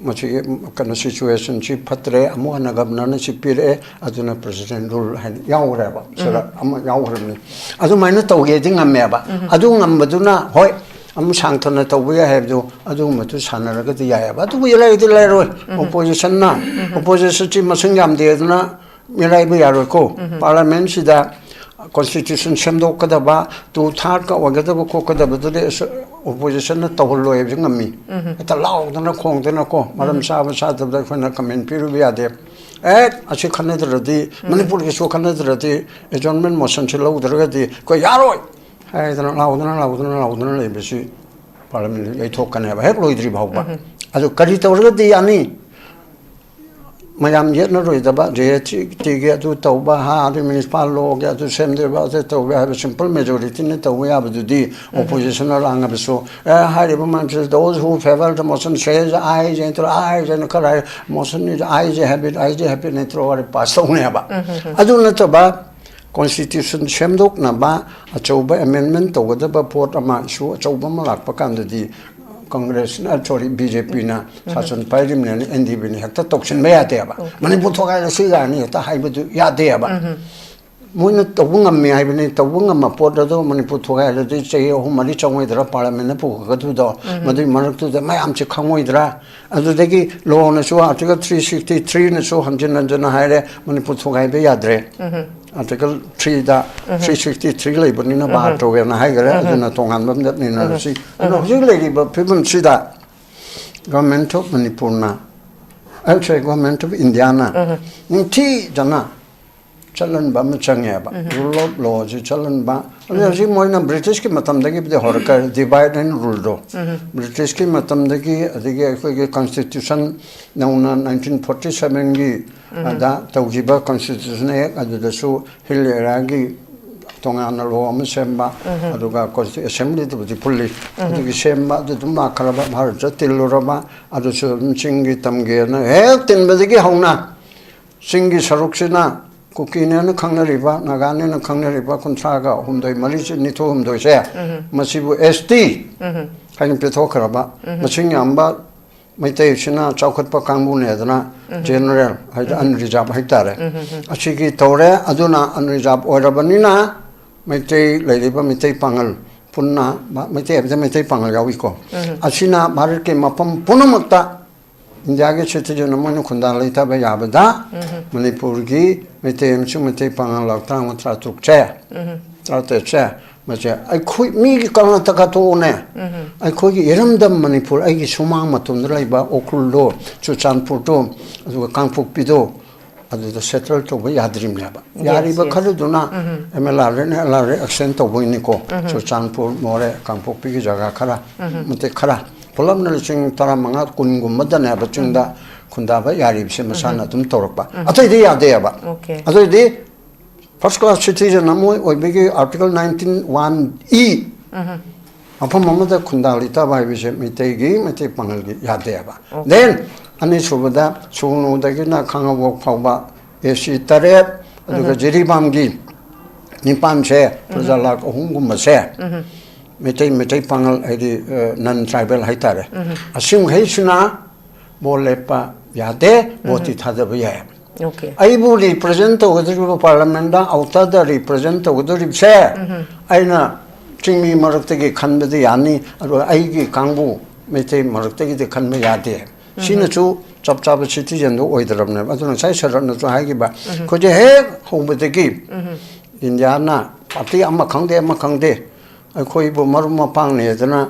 ꯃꯁꯤꯒꯤ ꯀꯩꯅꯣ situationꯁꯤ ꯐꯠꯇ꯭ꯔꯦ, ꯑꯃꯨꯛ ꯍꯟꯅ governorꯅ ꯁꯤ ꯄꯤꯔꯛꯑꯦ, ꯑꯗꯨꯅ president rule ꯍꯥꯏꯅ ꯌꯥꯎꯈ꯭ꯔꯦꯕ꯫ ꯁꯤꯗ ꯑꯃ ꯌꯥꯎꯈ꯭ꯔꯕꯅꯤ꯫ ꯑꯗꯨꯃꯥꯏꯅ ꯇꯧꯒꯦꯗꯤ ꯉꯝꯃꯦꯕ꯫ ꯑꯗꯨ ꯉꯝꯕꯗꯨꯅ, ꯍꯣꯏ, ꯑꯃꯨꯛ ꯁꯥꯡꯊꯅ ꯇꯧꯕ ꯌꯥꯏ ꯍꯥꯏꯕꯗꯨ ꯑꯗꯨꯒꯨꯝꯕꯗꯨ ꯁꯥꯟꯅꯔꯒꯗꯤ ꯌꯥꯏꯑꯕ꯫ ꯑꯗꯨꯕꯨ ꯏꯔꯥꯏꯗꯤ ꯂꯩꯔꯣꯏ꯫ Oppositionꯅ, oppositionꯁꯤ ꯃꯁꯤꯡ ꯌꯥꯝꯗꯦꯗꯅ ꯃꯤꯔꯥꯏꯕ ꯌꯥꯔꯣꯏꯀꯣ꯫ Parliamentꯁꯤꯗ constitution ꯁꯦꯝꯗꯣꯛꯀꯗꯕ, two thirdꯀ ꯑꯣꯏꯒꯗꯕ ꯈꯣꯠꯀꯗꯕꯗꯨꯗꯤ ꯑꯁ oppositionꯅ ꯇꯧꯍꯜꯂꯣꯏ ꯍꯥꯏꯕꯁꯤ ꯉꯝꯃꯤ꯫ ꯍꯦꯛꯇ ꯂꯥꯎꯗꯅ ꯈꯣꯡꯗꯅꯀꯣ, ꯃꯔꯝ ꯆꯥꯕ ꯆꯥꯗꯕꯗ ꯑꯩꯈꯣꯏꯅ comment ꯄꯤꯔꯨꯕ ꯌꯥꯗꯦ꯫ ꯑꯦ, ꯑꯁꯤ ꯈꯟꯅꯗ꯭ꯔꯗꯤ, ꯃꯅꯤꯄꯨꯔꯒꯤꯁꯨ ꯈꯟꯅꯗ꯭ꯔꯗꯤ, adjournment motionꯁꯤ ꯂꯧꯗ꯭ꯔꯒꯗꯤ ꯑꯩꯈꯣꯏ ꯌꯥꯔꯣꯏ ꯍꯥꯏꯗꯅ ꯂꯥꯎꯗꯅ, ꯂꯥꯎꯗꯅ, ꯂꯥꯎꯗꯅ ꯂꯩꯕꯁꯤ Parliament ꯌꯩꯊꯣꯛꯀꯅꯦꯕ, ꯍꯦꯛ ꯂꯣꯏꯗ꯭ꯔꯤ ꯐꯥꯎꯕ꯫ ꯑꯗꯨ ꯀꯔꯤ ꯇꯧꯔꯒꯗꯤ ꯌꯥꯅꯤ? ꯃꯌꯥꯝ ꯌꯦꯠꯅꯔꯣꯏꯗꯕ, GSTꯒꯤ ꯑꯗꯨ ꯇꯧꯕ, ꯍꯥ, ꯑꯗꯨ municipal lawꯒꯤ ꯑꯗꯨ ꯁꯦꯝꯗꯣꯏꯕ, ꯑꯗꯨ ꯇꯧꯕ ꯍꯥꯏꯕ simple majorityꯅ ꯇꯧꯕ ꯌꯥꯕꯗꯨꯗꯤ, oppositionꯅ ꯂꯥꯡꯉꯕꯁꯨ, ꯑꯦ, ꯍꯥꯏꯔꯤꯕ ꯃꯌꯥꯝꯁꯤ, those who favor the motion says aye, ꯅꯠꯇ꯭ꯔꯣ, aye ꯅ ꯈꯔ ꯍꯥꯏ, motion is aye, have it, aye, have it, ꯅꯠꯇ꯭ꯔꯣ, ꯋꯥꯔꯤ pass ꯇꯧꯅꯦꯕ꯫ ꯑꯗꯨ ꯅꯠꯇꯕ, constitution ꯁꯦꯝꯗꯣꯛꯅꯕ ꯑꯆꯧꯕ amendment ꯇꯧꯒꯗꯕ ꯄꯣꯠ ꯑꯃ, issue ꯑꯆꯧꯕ ꯑꯃ ꯂꯥꯛꯄ ꯀꯥꯟꯗꯗꯤ, Congressꯅ, sorry, BJPꯅ ꯁꯥꯁꯟ ꯄꯥꯏꯔꯤꯕꯅꯤꯅ NDPꯅ ꯍꯦꯛꯇ ꯇꯧꯁꯤꯟꯕ ꯌꯥꯗꯦꯕ꯫ ꯃꯅꯤꯄꯨꯔ ꯊꯣꯒꯥꯏꯔꯁꯤ ꯀꯥꯏꯅ ꯍꯦꯛꯇ ꯍꯥꯏꯕꯗꯨ ꯌꯥꯗꯦꯕ꯫ ꯃꯣꯏꯅ ꯇꯧꯕ ꯉꯝꯃꯤ ꯍꯥꯏꯕꯅꯤ, ꯇꯧꯕ ꯉꯝꯕ ꯄꯣꯠ ꯑꯗꯣ ꯃꯅꯤꯄꯨꯔ ꯊꯣꯒꯥꯏꯔꯗꯤ ꯆꯍꯤ ꯑꯍꯨꯝ ꯃꯔꯤ ꯆꯪꯉꯣꯏꯗ꯭ꯔꯥ Parliamentꯅ ꯄꯨꯈꯠꯀꯗꯣꯏꯗꯣ? ꯃꯗꯨꯒꯤ ꯃꯔꯛꯇꯨꯗ ꯃꯌꯥꯝꯁꯦ ꯈꯪꯉꯣꯏꯗ꯭ꯔꯥ? ꯑꯗꯨꯗꯒꯤ lawꯅꯁꯨ, Article three sixty threeꯅꯁꯨ ꯍꯟꯖꯤꯟ ꯍꯟꯖꯤꯟ ꯍꯥꯏꯔꯦ, ꯃꯅꯤꯄꯨꯔ ꯊꯣꯒꯥꯏꯕ ꯌꯥꯗ꯭ꯔꯦ꯫ Article threeꯗ, three sixty three ꯂꯩꯕꯅꯤꯅ bar ꯇꯧꯋꯦꯅ ꯍꯥꯏꯈ꯭ꯔꯦ, ꯑꯗꯨꯅ ꯇꯣꯉꯥꯟꯕ ꯑꯃꯗ ꯅꯩꯅꯔꯁꯤ꯫ ꯑꯗꯣ ꯍꯧꯖꯤꯛ ꯂꯩꯔꯤꯕ ꯐꯤꯕꯝꯁꯤꯗ Government of Manipurꯅ, ꯑꯩ, sorry, Government of Indiaꯅ ꯅꯤꯡꯊꯤꯖꯅ ꯆꯠꯍꯟꯕ ꯑꯃ ꯆꯪꯉꯦꯕ꯫ Rule of lawꯁꯤ ꯆꯠꯍꯟꯕ꯫ ꯑꯗꯨ ꯍꯧꯖꯤꯛ ꯃꯣꯏꯅ Britishꯀꯤ ꯃꯇꯝꯗꯒꯤꯕꯨꯗꯤ ꯍꯧꯔꯛꯈ꯭ꯔꯦ, divide and ruleꯗꯣ꯫ Britishꯀꯤ ꯃꯇꯝꯗꯒꯤ, ꯑꯗꯒꯤ ꯑꯩꯈꯣꯏꯒꯤ constitution ꯅꯧꯅ nineteen forty sevenꯒꯤ ꯑꯗ ꯇꯧꯈꯤꯕ Constitution Act, ꯑꯗꯨꯗꯁꯨ hill areaꯒꯤ ꯇꯣꯉꯥꯟꯅ law ꯑꯃ ꯁꯦꯝꯕ, ꯑꯗꯨꯒ consti-, assemblyꯗꯕꯨꯗꯤ ꯄꯨꯜꯂꯤ, ꯑꯗꯨꯒꯤ ꯁꯦꯝꯕ, ꯑꯗꯨ ꯑꯗꯨꯝ ꯂꯥꯛꯈ꯭ꯔꯕ, ꯚꯥꯔꯠꯇ ꯇꯤꯜꯂꯨꯔꯕ, ꯑꯗꯨꯁꯨ ꯑꯗꯨꯝ ꯆꯤꯡꯒꯤ ꯇꯝꯒꯦꯅ ꯍꯦꯛ ꯇꯤꯟꯕꯗꯒꯤ ꯍꯧꯅ ꯆꯤꯡꯒꯤ ꯁꯔꯨꯛꯁꯤꯅ ꯀꯨꯀꯤꯅꯦꯅ ꯈꯪꯅꯔꯤꯕ, ꯅꯥꯒꯥꯅꯦꯅ ꯈꯪꯅꯔꯤꯕ ꯀꯨꯟꯊ꯭ꯔꯥꯒ ꯍꯨꯝꯗꯣꯏ, ꯃꯔꯤ, ꯅꯤꯐꯨ ꯍꯨꯝꯗꯣꯏꯁꯦ, ꯃꯁꯤꯕꯨ ꯑꯦꯁ ꯇꯤ ꯍꯥꯏꯅ ꯄꯤꯊꯣꯛꯈ꯭ꯔꯕ, ꯃꯁꯤꯡ ꯌꯥꯝꯕ ꯃꯩꯇꯩꯁꯤꯅ ꯆꯥꯎꯈꯠꯄ ꯀꯥꯡꯕꯨꯅꯦꯗꯅ, ꯖꯦꯅꯔꯦꯜ ꯍꯥꯏꯗꯤ ꯑꯟꯔꯤꯖꯥꯕ ꯍꯥꯏꯇꯥꯔꯦ, ꯑꯁꯤꯒꯤ ꯇꯧꯔꯦ꯫ ꯑꯗꯨꯅ ꯑꯟꯔꯤꯖꯥꯕ ꯑꯣꯏꯔꯕꯅꯤꯅ ꯃꯩꯇꯩ, ꯂꯩꯔꯤꯕ ꯃꯩꯇꯩ ꯄꯥꯉꯜ ꯄꯨꯟꯅ, ꯃ-, ꯃꯩꯇꯩ ꯍꯥꯏꯕꯗ ꯃꯩꯇꯩ ꯄꯥꯉꯜ ꯌꯥꯎꯏꯀꯣ, ꯑꯁꯤꯅ ꯚꯥꯔꯠꯀꯤ ꯃꯐꯝ ꯄꯨꯝꯅꯃꯛꯇ ꯏꯟꯗꯤꯌꯥꯒꯤ ꯁꯤꯇꯤꯖꯦꯟ ꯑꯃ ꯑꯣꯏꯅ ꯈꯨꯟꯗꯥ ꯂꯩꯇꯥꯕ ꯌꯥꯕꯗ ꯃꯅꯤꯄꯨꯔꯒꯤ ꯃꯩꯇꯩ ꯑꯃꯁꯨꯡ ꯃꯩꯇꯩ ꯄꯥꯉꯜ ꯂꯥꯛ ꯇꯔꯥꯃꯉꯥ, ꯇꯔꯥꯇꯔꯨꯛꯁꯦ, ꯇꯔꯥꯇꯔꯦꯠꯁꯦ, ꯃꯁꯦ ꯑꯩꯈꯣꯏ ꯃꯤꯒꯤ ꯀꯔꯅꯥꯇꯀꯥ ꯇꯣꯛꯑꯣꯅꯦ, ꯑꯩꯈꯣꯏꯒꯤ ꯏꯔꯝꯗꯝ ꯃꯅꯤꯄꯨꯔ, ꯑꯩꯒꯤ ꯁꯨꯃꯥꯡ ꯃꯇꯣꯟꯗ ꯂꯩꯕ ꯎꯈ꯭ꯔꯨꯜꯗꯣ, ꯆꯨꯔꯆꯥꯟꯄꯨꯔꯗꯣ, ꯑꯗꯨꯒ ꯀꯥꯡꯄꯣꯛꯄꯤꯗꯣ, ꯑꯗꯨꯗ ꯁꯦꯇꯜ ꯇꯧꯕ ꯌꯥꯗ꯭ꯔꯤꯕꯅꯦꯕ꯫ Yes, ꯌꯥꯔꯤꯕ yes. ꯈꯔꯗꯨꯅ M L R and L R A extend ꯇꯧꯕꯒꯤꯅꯤꯀꯣ꯫ ꯆꯨꯔꯆꯥꯟꯄꯨꯔ, ꯃꯣꯔꯦ, ꯀꯥꯡꯄꯣꯛꯄꯤꯒꯤ ꯖꯒꯥ ꯈꯔ, ꯃꯇꯦꯛ ꯈꯔ, ꯄꯨꯂꯞꯅ ꯂꯤꯁꯤꯡ ꯇꯔꯥꯃꯉꯥ, ꯀꯨꯟꯒꯨꯝꯕꯗꯅꯦꯕ ꯆꯤꯡꯗ ꯈꯨꯟꯗꯥꯕ ꯌꯥꯔꯤꯕꯁꯦ ꯃꯁꯥꯅ ꯑꯗꯨꯝ ꯇꯧꯔꯛꯄ꯫ ꯑꯇꯩꯗꯤ ꯌꯥꯗꯦꯕ꯫ Okay. ꯑꯗꯨꯏꯗꯤ ꯐꯥꯔꯁ ꯀ꯭ꯂꯥꯁ ꯁꯤꯇꯤꯖꯟ ꯑꯃ ꯑꯣꯏꯕꯒꯤ ꯑꯥꯔꯇꯤꯀꯜ ꯅꯥꯏꯟꯇꯤꯟ ꯋꯥꯟ ꯏ, ꯃꯐꯝ ꯑꯃꯗ ꯈꯨꯟꯗꯥ ꯂꯩꯇꯥꯕ ꯍꯥꯏꯕꯁꯦ ꯃꯩꯇꯩꯒꯤ, ꯃꯩꯇꯩ ꯄꯥꯉꯜꯒꯤ ꯌꯥꯗꯦꯕ꯫ Okay. Then ꯑꯅꯤꯁꯨꯕꯗ ꯁꯨꯒꯅꯨꯗꯒꯤꯅ ꯈꯥꯉꯕꯣꯛ ꯐꯥꯎꯕ ꯑꯦ ꯁꯤ ꯇꯔꯦꯠ, ꯑꯗꯨꯒ ꯖꯤꯔꯤꯕꯥꯝꯒꯤ ꯅꯤꯄꯥꯟꯁꯦ ꯄ꯭ꯔꯖꯥ ꯂꯥꯛ ꯑꯍꯨꯝꯒꯨꯝꯕꯁꯦ ꯃꯩꯇꯩ, ꯃꯩꯇꯩ ꯄꯥꯉꯜ ꯍꯥꯏꯗꯤ ꯅꯟ ꯇ꯭ꯔꯥꯏꯕꯦꯜ ꯍꯥꯏꯇꯥꯔꯦ, ꯑꯁꯤꯃꯈꯩꯁꯤꯅ ꯚꯣꯠ ꯂꯦꯞꯄ ꯌꯥꯗꯦ, ꯚꯣꯠꯇꯤ ꯊꯥꯗꯕ ꯌꯥꯏ꯫ Okay. ꯑꯩꯕꯨ ꯔꯤꯄ꯭ꯔꯖꯦꯟ ꯇꯧꯒꯗꯧꯔꯤꯕ, ꯄꯥꯔꯂꯤꯌꯥꯃꯦꯟꯗ ꯑꯥꯎꯇꯔꯗ ꯔꯤꯄ꯭ꯔꯖꯦꯟ ꯇꯧꯒꯗꯧꯔꯤꯕꯁꯦ ꯑꯩꯅ ꯆꯤꯡꯃꯤ ꯃꯔꯛꯇꯒꯤ ꯈꯟꯕꯗꯤ ꯌꯥꯅꯤ, ꯑꯗꯨꯒ ꯑꯩꯒꯤ ꯀꯥꯡꯕꯨ ꯃꯩꯇꯩ ꯃꯔꯛꯇꯒꯤꯗꯤ ꯈꯟꯕ ꯌꯥꯗꯦ꯫ ꯁꯤꯅꯁꯨ ꯆꯞ ꯆꯥꯕ ꯁꯤꯇꯤꯖꯟꯗꯣ ꯑꯣꯏꯗ꯭ꯔꯕꯅꯦꯕ꯫ ꯑꯗꯨꯅ ꯉꯁꯥꯏ ꯁꯔꯠꯅꯁꯨ ꯍꯥꯏꯈꯤꯕ, ꯑꯩꯈꯣꯏꯁꯦ ꯍꯦꯛ ꯍꯧꯕꯗꯒꯤ ꯏꯟꯗꯤꯌꯥꯅ ꯄꯥꯔꯇꯤ ꯑꯃ ꯈꯪꯗꯦ, ꯑꯃ ꯈꯪꯗꯦ, ꯑꯩꯈꯣꯏꯕꯨ ꯃꯔꯨꯞ ꯃꯄꯥꯡꯅꯦꯗꯅ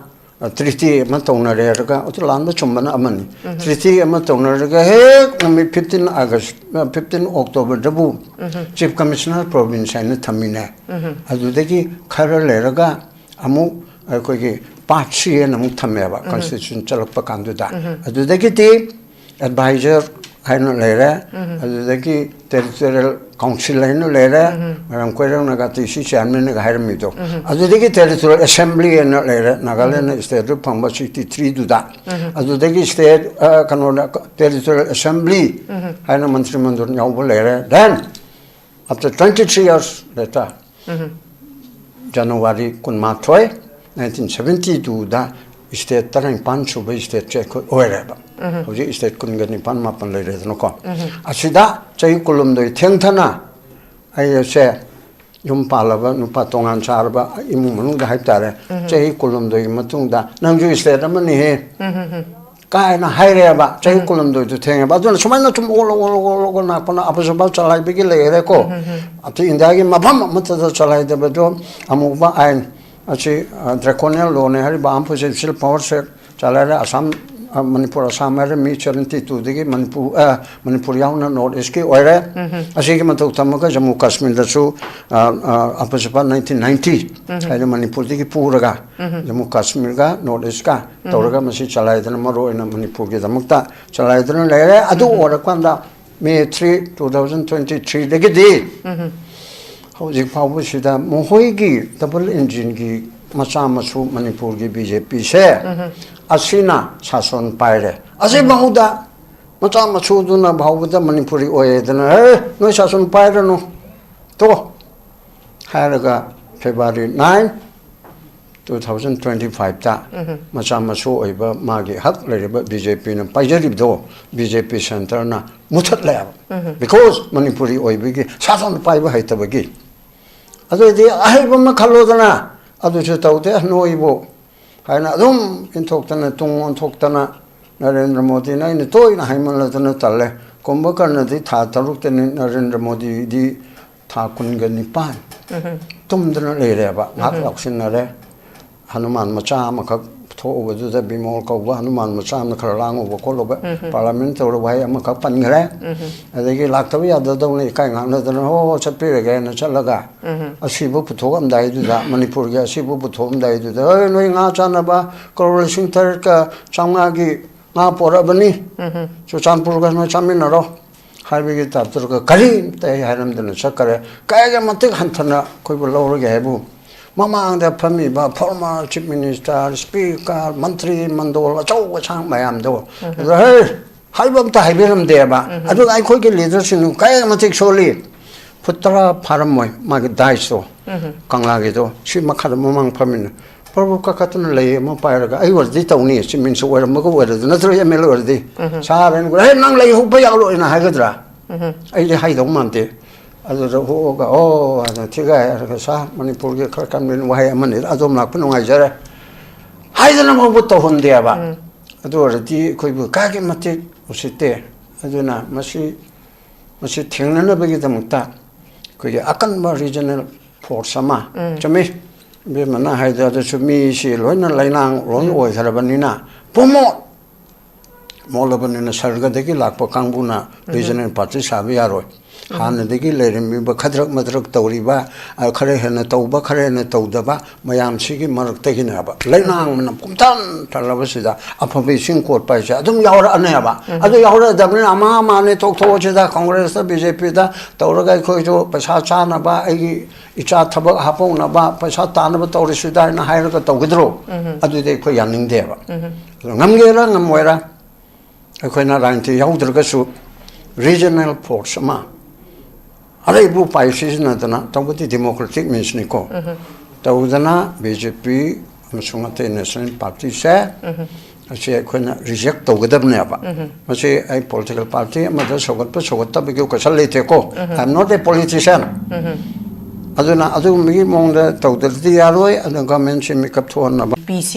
ꯇ꯭ꯔꯤꯇꯤ ꯑꯃ ꯇꯧꯅꯔꯦꯔꯒ, ꯑꯗꯨ ꯂꯥꯟꯕ ꯆꯨꯝꯕꯅ ꯑꯃꯅꯤ꯫ ꯇ꯭ꯔꯤꯇꯤ ꯑꯃ ꯇꯧꯅꯔꯒ ꯍꯦꯛ ꯅꯨꯃꯤꯠ ꯐꯤꯐꯇꯤꯟ ꯑꯥꯒꯁ, ꯐꯤꯐꯇꯤꯟ ꯑꯣꯛꯇꯣꯕꯔꯗꯕꯨ ꯆꯤꯐ ꯀꯃꯤꯁꯅꯔ ꯄ꯭ꯔꯣꯚꯤꯟꯁ ꯍꯥꯏꯅ ꯊꯝꯃꯤꯅꯦ꯫ ꯑꯗꯨꯗꯒꯤ ꯈꯔ ꯂꯩꯔꯒ ꯑꯃꯨꯛ ꯑꯩꯈꯣꯏꯒꯤ ꯄꯥꯔꯠ ꯁꯤ ꯍꯥꯏꯅ ꯑꯃꯨꯛ ꯊꯝꯃꯦꯕ, ꯀꯟꯁꯇꯤꯇ꯭ꯌꯨꯁꯟ ꯆꯠꯂꯛꯄ ꯀꯥꯟꯗꯨꯗ꯫ ꯑꯗꯨꯗꯒꯤꯗꯤ ꯑꯦꯗꯚꯥꯏꯖꯔ ꯍꯥꯏꯅ ꯂꯩꯔꯦ, ꯑꯗꯨꯗꯒꯤ territorial council ꯍꯥꯏꯅ ꯂꯩꯔꯦ, ꯃꯔꯝ ꯀꯣꯏꯔꯪꯅꯒ ꯇꯤ ꯁꯤ chairmanꯅꯒ ꯍꯥꯏꯔꯝꯃꯤꯗꯣ, ꯑꯗꯨꯗꯒꯤ territorial assembly ꯍꯥꯏꯅ ꯂꯩꯔꯦ, ꯅꯥꯒꯥꯂꯦꯟ stateꯇ ꯐꯪꯕ sixty threeꯗꯨꯗ, ꯑꯗꯨꯗꯒꯤ state ꯀꯩꯅꯣꯗ territorial assembly ꯍꯥꯏꯅ ꯃꯟꯇ꯭ꯔꯤ ꯃꯟꯗꯜ ꯌꯥꯎꯕ ꯂꯩꯔꯦ. Then after twenty three years later, January ꯀꯨꯟꯃꯥꯊꯣꯏ, nineteen seventy twoꯗ state ꯇꯔꯥꯅꯤꯄꯥꯟ ꯁꯨꯕ stateꯁꯦ ꯑꯩꯈꯣꯏ ꯑꯣꯏꯔꯦꯕ. ꯍꯧꯖꯤꯛ state ꯀꯨꯟꯒ ꯅꯤꯄꯥꯟ ꯃꯥꯄꯟ ꯂꯩꯔꯦꯗꯅꯀꯣ. ꯑꯁꯤꯗ ꯆꯍꯤ ꯀꯨꯟꯍꯨꯝꯗꯣꯏ ꯊꯦꯡꯊꯅ ꯑꯩꯁꯦ ꯌꯨꯝ ꯄꯥꯜꯂꯕ, ꯅꯨꯄꯥ ꯇꯣꯉꯥꯟ ꯆꯥꯔꯕ ꯏꯃꯨꯡ ꯃꯅꯨꯡꯗ ꯍꯥꯏꯇꯥꯔꯦ, ꯆꯍꯤ ꯀꯨꯟꯍꯨꯝꯗꯣꯏꯒꯤ ꯃꯇꯨꯡꯗ "ꯅꯪꯁꯨ state ꯑꯃꯅꯤꯍꯦ" ꯀꯥꯏꯅ ꯍꯥꯏꯔꯦꯕ, ꯆꯍꯤ ꯀꯨꯟꯍꯨꯝꯗꯣꯏꯗꯨ ꯊꯦꯡꯉꯦꯕ꯫ ꯑꯗꯨꯅ ꯁꯨꯃꯥꯏꯅ ꯁꯨꯝ ꯑꯣꯜꯂ ꯑꯣꯜꯂ ꯑꯣꯜꯂ ꯑꯣꯜꯂ ꯂꯥꯛꯄꯅ ꯑꯐꯖꯕ ꯆꯂꯥꯏꯕꯒꯤ ꯂꯩꯔꯦꯀꯣ꯫ ꯑꯇꯩ ꯏꯟꯗꯤꯌꯥꯒꯤ ꯃꯐꯝ ꯑꯃꯠꯇꯗ ꯆꯂꯥꯏꯗꯕꯗꯣ ꯑꯃꯨꯕ ꯑꯥꯏꯟ ꯑꯁꯤ, draconian lawꯅꯦ ꯍꯥꯏꯔꯤꯕ Armed Forces Special Powersꯁꯦ ꯆꯂꯥꯏꯔꯦ꯫ Assam, Manipur, Assam ꯍꯥꯏꯔꯦ, ꯃꯤ seventy twoꯗꯒꯤ ꯃꯅꯤꯄꯨꯔ, ꯃꯅꯤꯄꯨꯔ ꯌꯥꯎꯅ North Eastꯀꯤ ꯑꯣꯏꯔꯦ꯫ ꯑꯁꯤꯒꯤ ꯃꯇꯧ ꯇꯝꯃꯒ ꯖꯝꯃꯨ ꯀꯥꯁꯃꯤꯔꯗꯁꯨ ꯑꯐꯖꯕ nineteen ninety ꯍꯥꯏꯅ ꯃꯅꯤꯄꯨꯔꯗꯒꯤ ꯄꯨꯔꯒ ꯖꯝꯃꯨ ꯀꯥꯁꯃꯤꯔꯒ North Eastꯀ ꯇꯧꯔꯒ ꯃꯁꯤ ꯆꯂꯥꯏꯗꯅ, ꯃꯔꯨ ꯑꯣꯏꯅ ꯃꯅꯤꯄꯨꯔꯒꯤꯗꯃꯛꯇ ꯆꯂꯥꯏꯗꯅ ꯂꯩꯔꯦ꯫ ꯑꯗꯨ ꯑꯣꯏꯔꯀꯥꯟꯗ May three, two thousand twenty threeꯗꯒꯤꯗꯤ ꯍꯧꯖꯤꯛ ꯐꯥꯎꯕꯁꯤꯗ ꯃꯈꯣꯏꯒꯤ double engineꯒꯤ ꯃꯆꯥ ꯃꯁꯨ ꯃꯅꯤꯄꯨꯔꯒꯤ BJPꯁꯦ ꯑꯁꯤꯅ ꯁꯥꯁꯣꯟ ꯄꯥꯏꯔꯦ꯫ ꯑꯁꯤꯐꯥꯎꯗ ꯃꯆꯥ ꯃꯁꯨꯗꯨꯅ ꯐꯥꯎꯕꯗ ꯃꯅꯤꯄꯨꯔꯤ ꯑꯣꯏꯌꯦꯗꯅ, "ꯍꯦ, ꯅꯣꯏ ꯁꯥꯁꯣꯟ ꯄꯥꯏꯔꯅꯨ, ꯇꯣ" ꯍꯥꯏꯔꯒ February nine, two thousand twenty fiveꯇ ꯃꯆꯥ ꯃꯁꯨ ꯑꯣꯏꯕ ꯃꯥꯒꯤ ꯍꯛ ꯂꯩꯔꯤꯕ BJPꯅ ꯄꯥꯏꯖꯔꯤꯕꯗꯣ BJP centreꯅ ꯃꯨꯊꯠꯂꯦꯕ꯫ Because ꯃꯅꯤꯄꯨꯔꯤ ꯑꯣꯏꯕꯒꯤ, ꯁꯥꯁꯟ ꯄꯥꯏꯕ ꯍꯩꯇꯕꯒꯤ꯫ ꯑꯗꯨꯑꯣꯏꯗꯤ ꯑꯍꯩꯕ ꯑꯃ ꯈꯜꯂꯣꯗꯅ, ꯑꯗꯨꯁꯨ ꯇꯧꯗꯦ, ꯅꯣꯏꯕꯨ ꯍꯥꯏꯅ ꯑꯗꯨꯝ ꯏꯟꯊꯣꯛꯇꯅ ꯇꯨꯡ ꯑꯣꯟꯊꯣꯛꯇꯅ, ꯅꯔꯦꯟꯗ꯭ꯔ ꯃꯣꯗꯤꯅ ꯑꯩꯅ ꯇꯣꯏꯅ ꯍꯥꯏꯃꯜꯂꯗꯅ ꯇꯜꯂꯦ꯫ ꯀꯨꯝꯚꯀꯔꯅꯗꯤ ꯊꯥ ꯇꯔꯨꯛꯇꯅꯤ, ꯅꯔꯦꯟꯗ꯭ꯔ ꯃꯣꯗꯤꯗꯤ ꯊꯥ ꯀꯨꯟꯒ ꯅꯤꯄꯥꯟ ꯇꯨꯝꯗꯅ ꯂꯩꯔꯦꯕ꯫ ꯉꯥꯏꯍꯥꯛ ꯂꯥꯎꯁꯤꯟꯅꯔꯦ꯫ ꯍꯅꯨꯃꯥꯟ ꯃꯆꯥ ꯑꯃꯈꯛ ꯊꯣꯛꯎꯕꯗꯨꯗ, ꯕꯤꯃꯣꯜ ꯀꯧꯕ ꯍꯅꯨꯃꯥꯟ ꯃꯆꯥ ꯑꯃꯅ ꯈꯔ ꯂꯥꯡꯉꯨꯕ ꯈꯣꯠꯂꯨꯕ, ꯄꯥꯔꯂꯥꯃꯦꯟ ꯇꯧꯔ ꯋꯥꯍꯩ ꯑꯃꯈꯛ ꯄꯟꯈ꯭ꯔꯦ꯫ ꯑꯗꯒꯤ ꯂꯥꯛꯇꯕ ꯌꯥꯗꯗꯧꯅ ꯏꯀꯥꯏ ꯉꯥꯡꯅꯗꯅ "ꯍꯣ, ꯍꯣ, ꯆꯠꯄꯤꯔꯒꯦꯅ" ꯆꯠꯂꯒ, ꯑꯁꯤꯕ ꯄꯨꯊꯣꯛꯑꯝꯗꯥꯏꯗꯨꯗ, ꯃꯅꯤꯄꯨꯔꯒꯤ ꯑꯁꯤꯕ ꯄꯨꯊꯣꯛꯑꯝꯗꯥꯏꯗꯨꯗ, "ꯑꯦ, ꯅꯣꯏ ꯉꯥ ꯆꯥꯅꯕ ꯀꯔꯣꯔ ꯂꯤꯁꯤꯡ ꯇꯔꯦꯠꯀ ꯆꯥꯝꯃꯉꯥꯒꯤ ꯉꯥ ꯄꯣꯔꯛꯑꯕꯅꯤ, ꯆꯨꯔꯆꯥꯟꯄꯨꯔꯒ ꯅꯣꯏ ꯆꯥꯃꯤꯟꯅꯔꯣ ꯍꯥꯏꯕꯒꯤ ꯇꯥꯏꯞꯇ ꯀꯔꯤꯝꯇ ꯑꯩ ꯍꯥꯏꯔꯝꯗꯅ ꯆꯠꯈꯔꯦ꯫ ꯀꯌꯥꯒꯤ ꯃꯇꯤꯛ ꯍꯟꯊꯅ ꯑꯩꯈꯣꯏꯕꯨ ꯂꯧꯔꯒꯦ ꯍꯥꯏꯕꯨ, ꯃꯃꯥꯡꯗ ꯐꯝꯃꯤꯕ former chief minister, speaker, ꯃꯟꯇ꯭ꯔꯤ ꯃꯟꯗꯣꯜ ꯑꯆꯧ ꯑꯁꯥꯡ ꯃꯌꯥꯝꯗꯣ, ꯑꯗꯣ, "ꯍꯦ, ꯍꯥꯏꯕ ꯑꯝꯇ ꯍꯥꯏꯕꯤꯔꯝꯗꯦꯕ"꯫ ꯑꯗꯨꯒ ꯑꯩꯈꯣꯏꯒꯤ leaderꯁꯤꯡ ꯀꯌꯥꯒꯤ ꯃꯇꯤꯛ ꯁꯣꯜꯂꯤ꯫ ꯐꯨꯠ ꯇꯔꯥ ꯐꯥꯔꯝꯃꯣꯏ ꯃꯥꯒꯤ dais ꯇꯣ, ꯀꯪꯂꯥꯒꯤꯗꯣ, ꯁꯤ ꯃꯈꯥꯗ ꯃꯃꯥꯡ ꯐꯝꯃꯤꯟꯅ ꯄ꯭ꯔꯚꯨ ꯀꯥꯈꯠꯇꯨꯅ ꯂꯩ ꯑꯃ ꯄꯥꯏꯔꯒ, "ꯑꯩ ꯑꯣꯏꯔꯗꯤ ꯇꯧꯅꯤ, chief minister ꯑꯣꯏꯔꯝꯕꯒ ꯑꯣꯏꯔꯗꯤ, ꯅꯠꯇ꯭ꯔꯒ MLA ꯑꯣꯏꯔꯗꯤ, ꯁꯥꯔ ꯑꯩꯅ, 'ꯍꯦ, ꯅꯪ ꯂꯩ ꯍꯨꯛꯄ ꯌꯥꯎꯔꯣꯏꯅ' ꯍꯥꯏꯒꯗ꯭ꯔꯥ? ꯑꯩꯗꯤ ꯍꯥꯏꯗꯧ ꯃꯥꯟꯗꯦ꯫ ꯑꯗꯨꯗ ꯍꯨꯛꯑꯒ, "ꯑꯣ, ꯑꯗ ꯊꯤꯒꯥꯏ ꯍꯥꯏꯔꯒ, ꯁꯥꯔ, ꯃꯅꯤꯄꯨꯔꯒꯤ ꯈꯔ ꯀꯟꯕꯤꯅ ꯋꯥꯍꯩ ꯑꯃꯅꯤ, ꯑꯗꯣꯝ ꯂꯥꯛꯄ ꯅꯨꯡꯉꯥꯏꯖꯔꯦ" ꯍꯥꯏꯗꯅ ꯐꯥꯎꯕ ꯇꯧꯍꯟꯗꯦꯕ꯫ ꯑꯗꯨ ꯑꯣꯏꯔꯗꯤ ꯑꯩꯈꯣꯏꯕꯨ ꯀꯥꯒꯤ ꯃꯇꯤꯛ ꯎꯁꯤꯠꯇꯦ꯫ ꯑꯗꯨꯅ ꯃꯁꯤ, ꯃꯁꯤ ꯊꯦꯡꯅꯅꯕꯒꯤꯗꯃꯛꯇ ꯑꯩꯈꯣꯏꯒꯤ ꯑꯀꯟꯕ regional force ꯑꯃ, ꯆꯨꯝꯃꯤ, ꯏꯕꯦꯝꯃꯅ ꯍꯥꯏꯗꯣ, ꯑꯗꯨꯁꯨ ꯃꯤꯁꯤ ꯂꯣꯏꯅ ꯂꯩꯅꯥꯡ ꯂꯣꯏ ꯑꯣꯏꯈ꯭ꯔꯕꯅꯤꯅ, ꯄꯨꯝꯃꯣꯠ ꯃꯣꯠꯂꯕꯅꯤꯅ ꯁꯔꯒꯗꯒꯤ ꯂꯥꯛꯄ ꯀꯥꯡꯕꯨꯅ regional party ꯁꯥꯕ ꯌꯥꯔꯣꯏ꯫ ꯍꯥꯟꯅꯗꯒꯤ ꯂꯩꯔꯝꯃꯤꯕ ꯈꯗ꯭ꯔꯛ ꯃꯗ꯭ꯔꯛ ꯇꯧꯔꯤꯕ, ꯑ, ꯈꯔ ꯍꯦꯟꯅ ꯇꯧꯕ, ꯈꯔ ꯍꯦꯟꯅ ꯇꯧꯗꯕ, ꯃꯌꯥꯝꯁꯤꯒꯤ ꯃꯔꯛꯇꯒꯤꯅꯦꯕ꯫ ꯂꯩꯅꯥꯡꯅ ꯄꯨꯝꯊꯟ ꯊꯜꯂꯕꯁꯤꯗ ꯑꯐꯕ ꯏꯁꯤꯡ ꯀꯣꯠꯄ ꯍꯥꯏꯁꯦ ꯑꯗꯨꯝ ꯌꯥꯎꯔꯛꯑꯅꯦꯕ꯫ ꯑꯗꯨ ꯌꯥꯎꯔꯛꯑꯗꯕꯅꯤꯅ ꯑꯃ ꯑꯃꯅꯦ ꯇꯣꯛꯊꯣꯛꯑꯁꯤꯗ, ꯀꯣꯡꯒ꯭ꯔꯦꯁꯇ, BJPꯗ ꯇꯧꯔꯒ ꯑꯩꯈꯣꯏꯁꯨ ꯄꯩꯁꯥ ꯆꯥꯅꯕ, ꯑꯩꯒꯤ ꯏꯆꯥ ꯊꯕꯛ ꯍꯥꯞꯄꯧꯅꯕ, ꯄꯩꯁꯥ ꯇꯥꯅꯕ ꯇꯧꯔꯁꯤꯗ ꯍꯥꯏꯅ ꯍꯥꯏꯔꯒ ꯇꯧꯒꯗ꯭ꯔꯣ? ꯑꯗꯨꯗꯤ ꯑꯩꯈꯣꯏ ꯌꯥꯅꯤꯡꯗꯦꯕ꯫ ꯑꯗꯣ ꯉꯝꯒꯦꯔꯥ ꯉꯝꯃꯣꯏꯔꯥ, ꯑꯩꯈꯣꯏꯅ ꯔꯥꯖꯅꯤꯇꯤ ꯌꯥꯎꯗ꯭ꯔꯒꯁꯨ regional force ꯑꯃ ꯑꯔꯩꯕ ꯎꯄꯥꯏ ꯁꯤꯖꯤꯟꯅꯗꯅ, ꯇꯧꯕꯗꯤ democratic meansꯅꯤꯀꯣ, ꯇꯧꯗꯅ BJP ꯑꯃꯁꯨꯡ ꯑꯇꯩ national partyꯁꯦ, ꯑꯁꯤ ꯑꯩꯈꯣꯏꯅ reject ꯇꯧꯒꯗꯕꯅꯦꯕ꯫ ꯃꯁꯤ ꯑꯩ political party ꯑꯃꯗ ꯁꯧꯒꯠꯄ ꯁꯧꯒꯠꯇꯕꯒꯤ question ꯂꯩꯇꯦꯀꯣ꯫ I am not a politician꯫ ꯑꯗꯨꯅ ꯑꯗꯨꯒꯨꯝꯕꯒꯤ ꯃꯑꯣꯡꯗ ꯇꯧꯗ꯭ꯔꯗꯤ ꯌꯥꯔꯣꯏ꯫ ꯑꯗꯨꯅ governmentꯁꯤ ꯃꯤꯀꯞ ꯊꯣꯛꯍꯟꯅꯕ꯫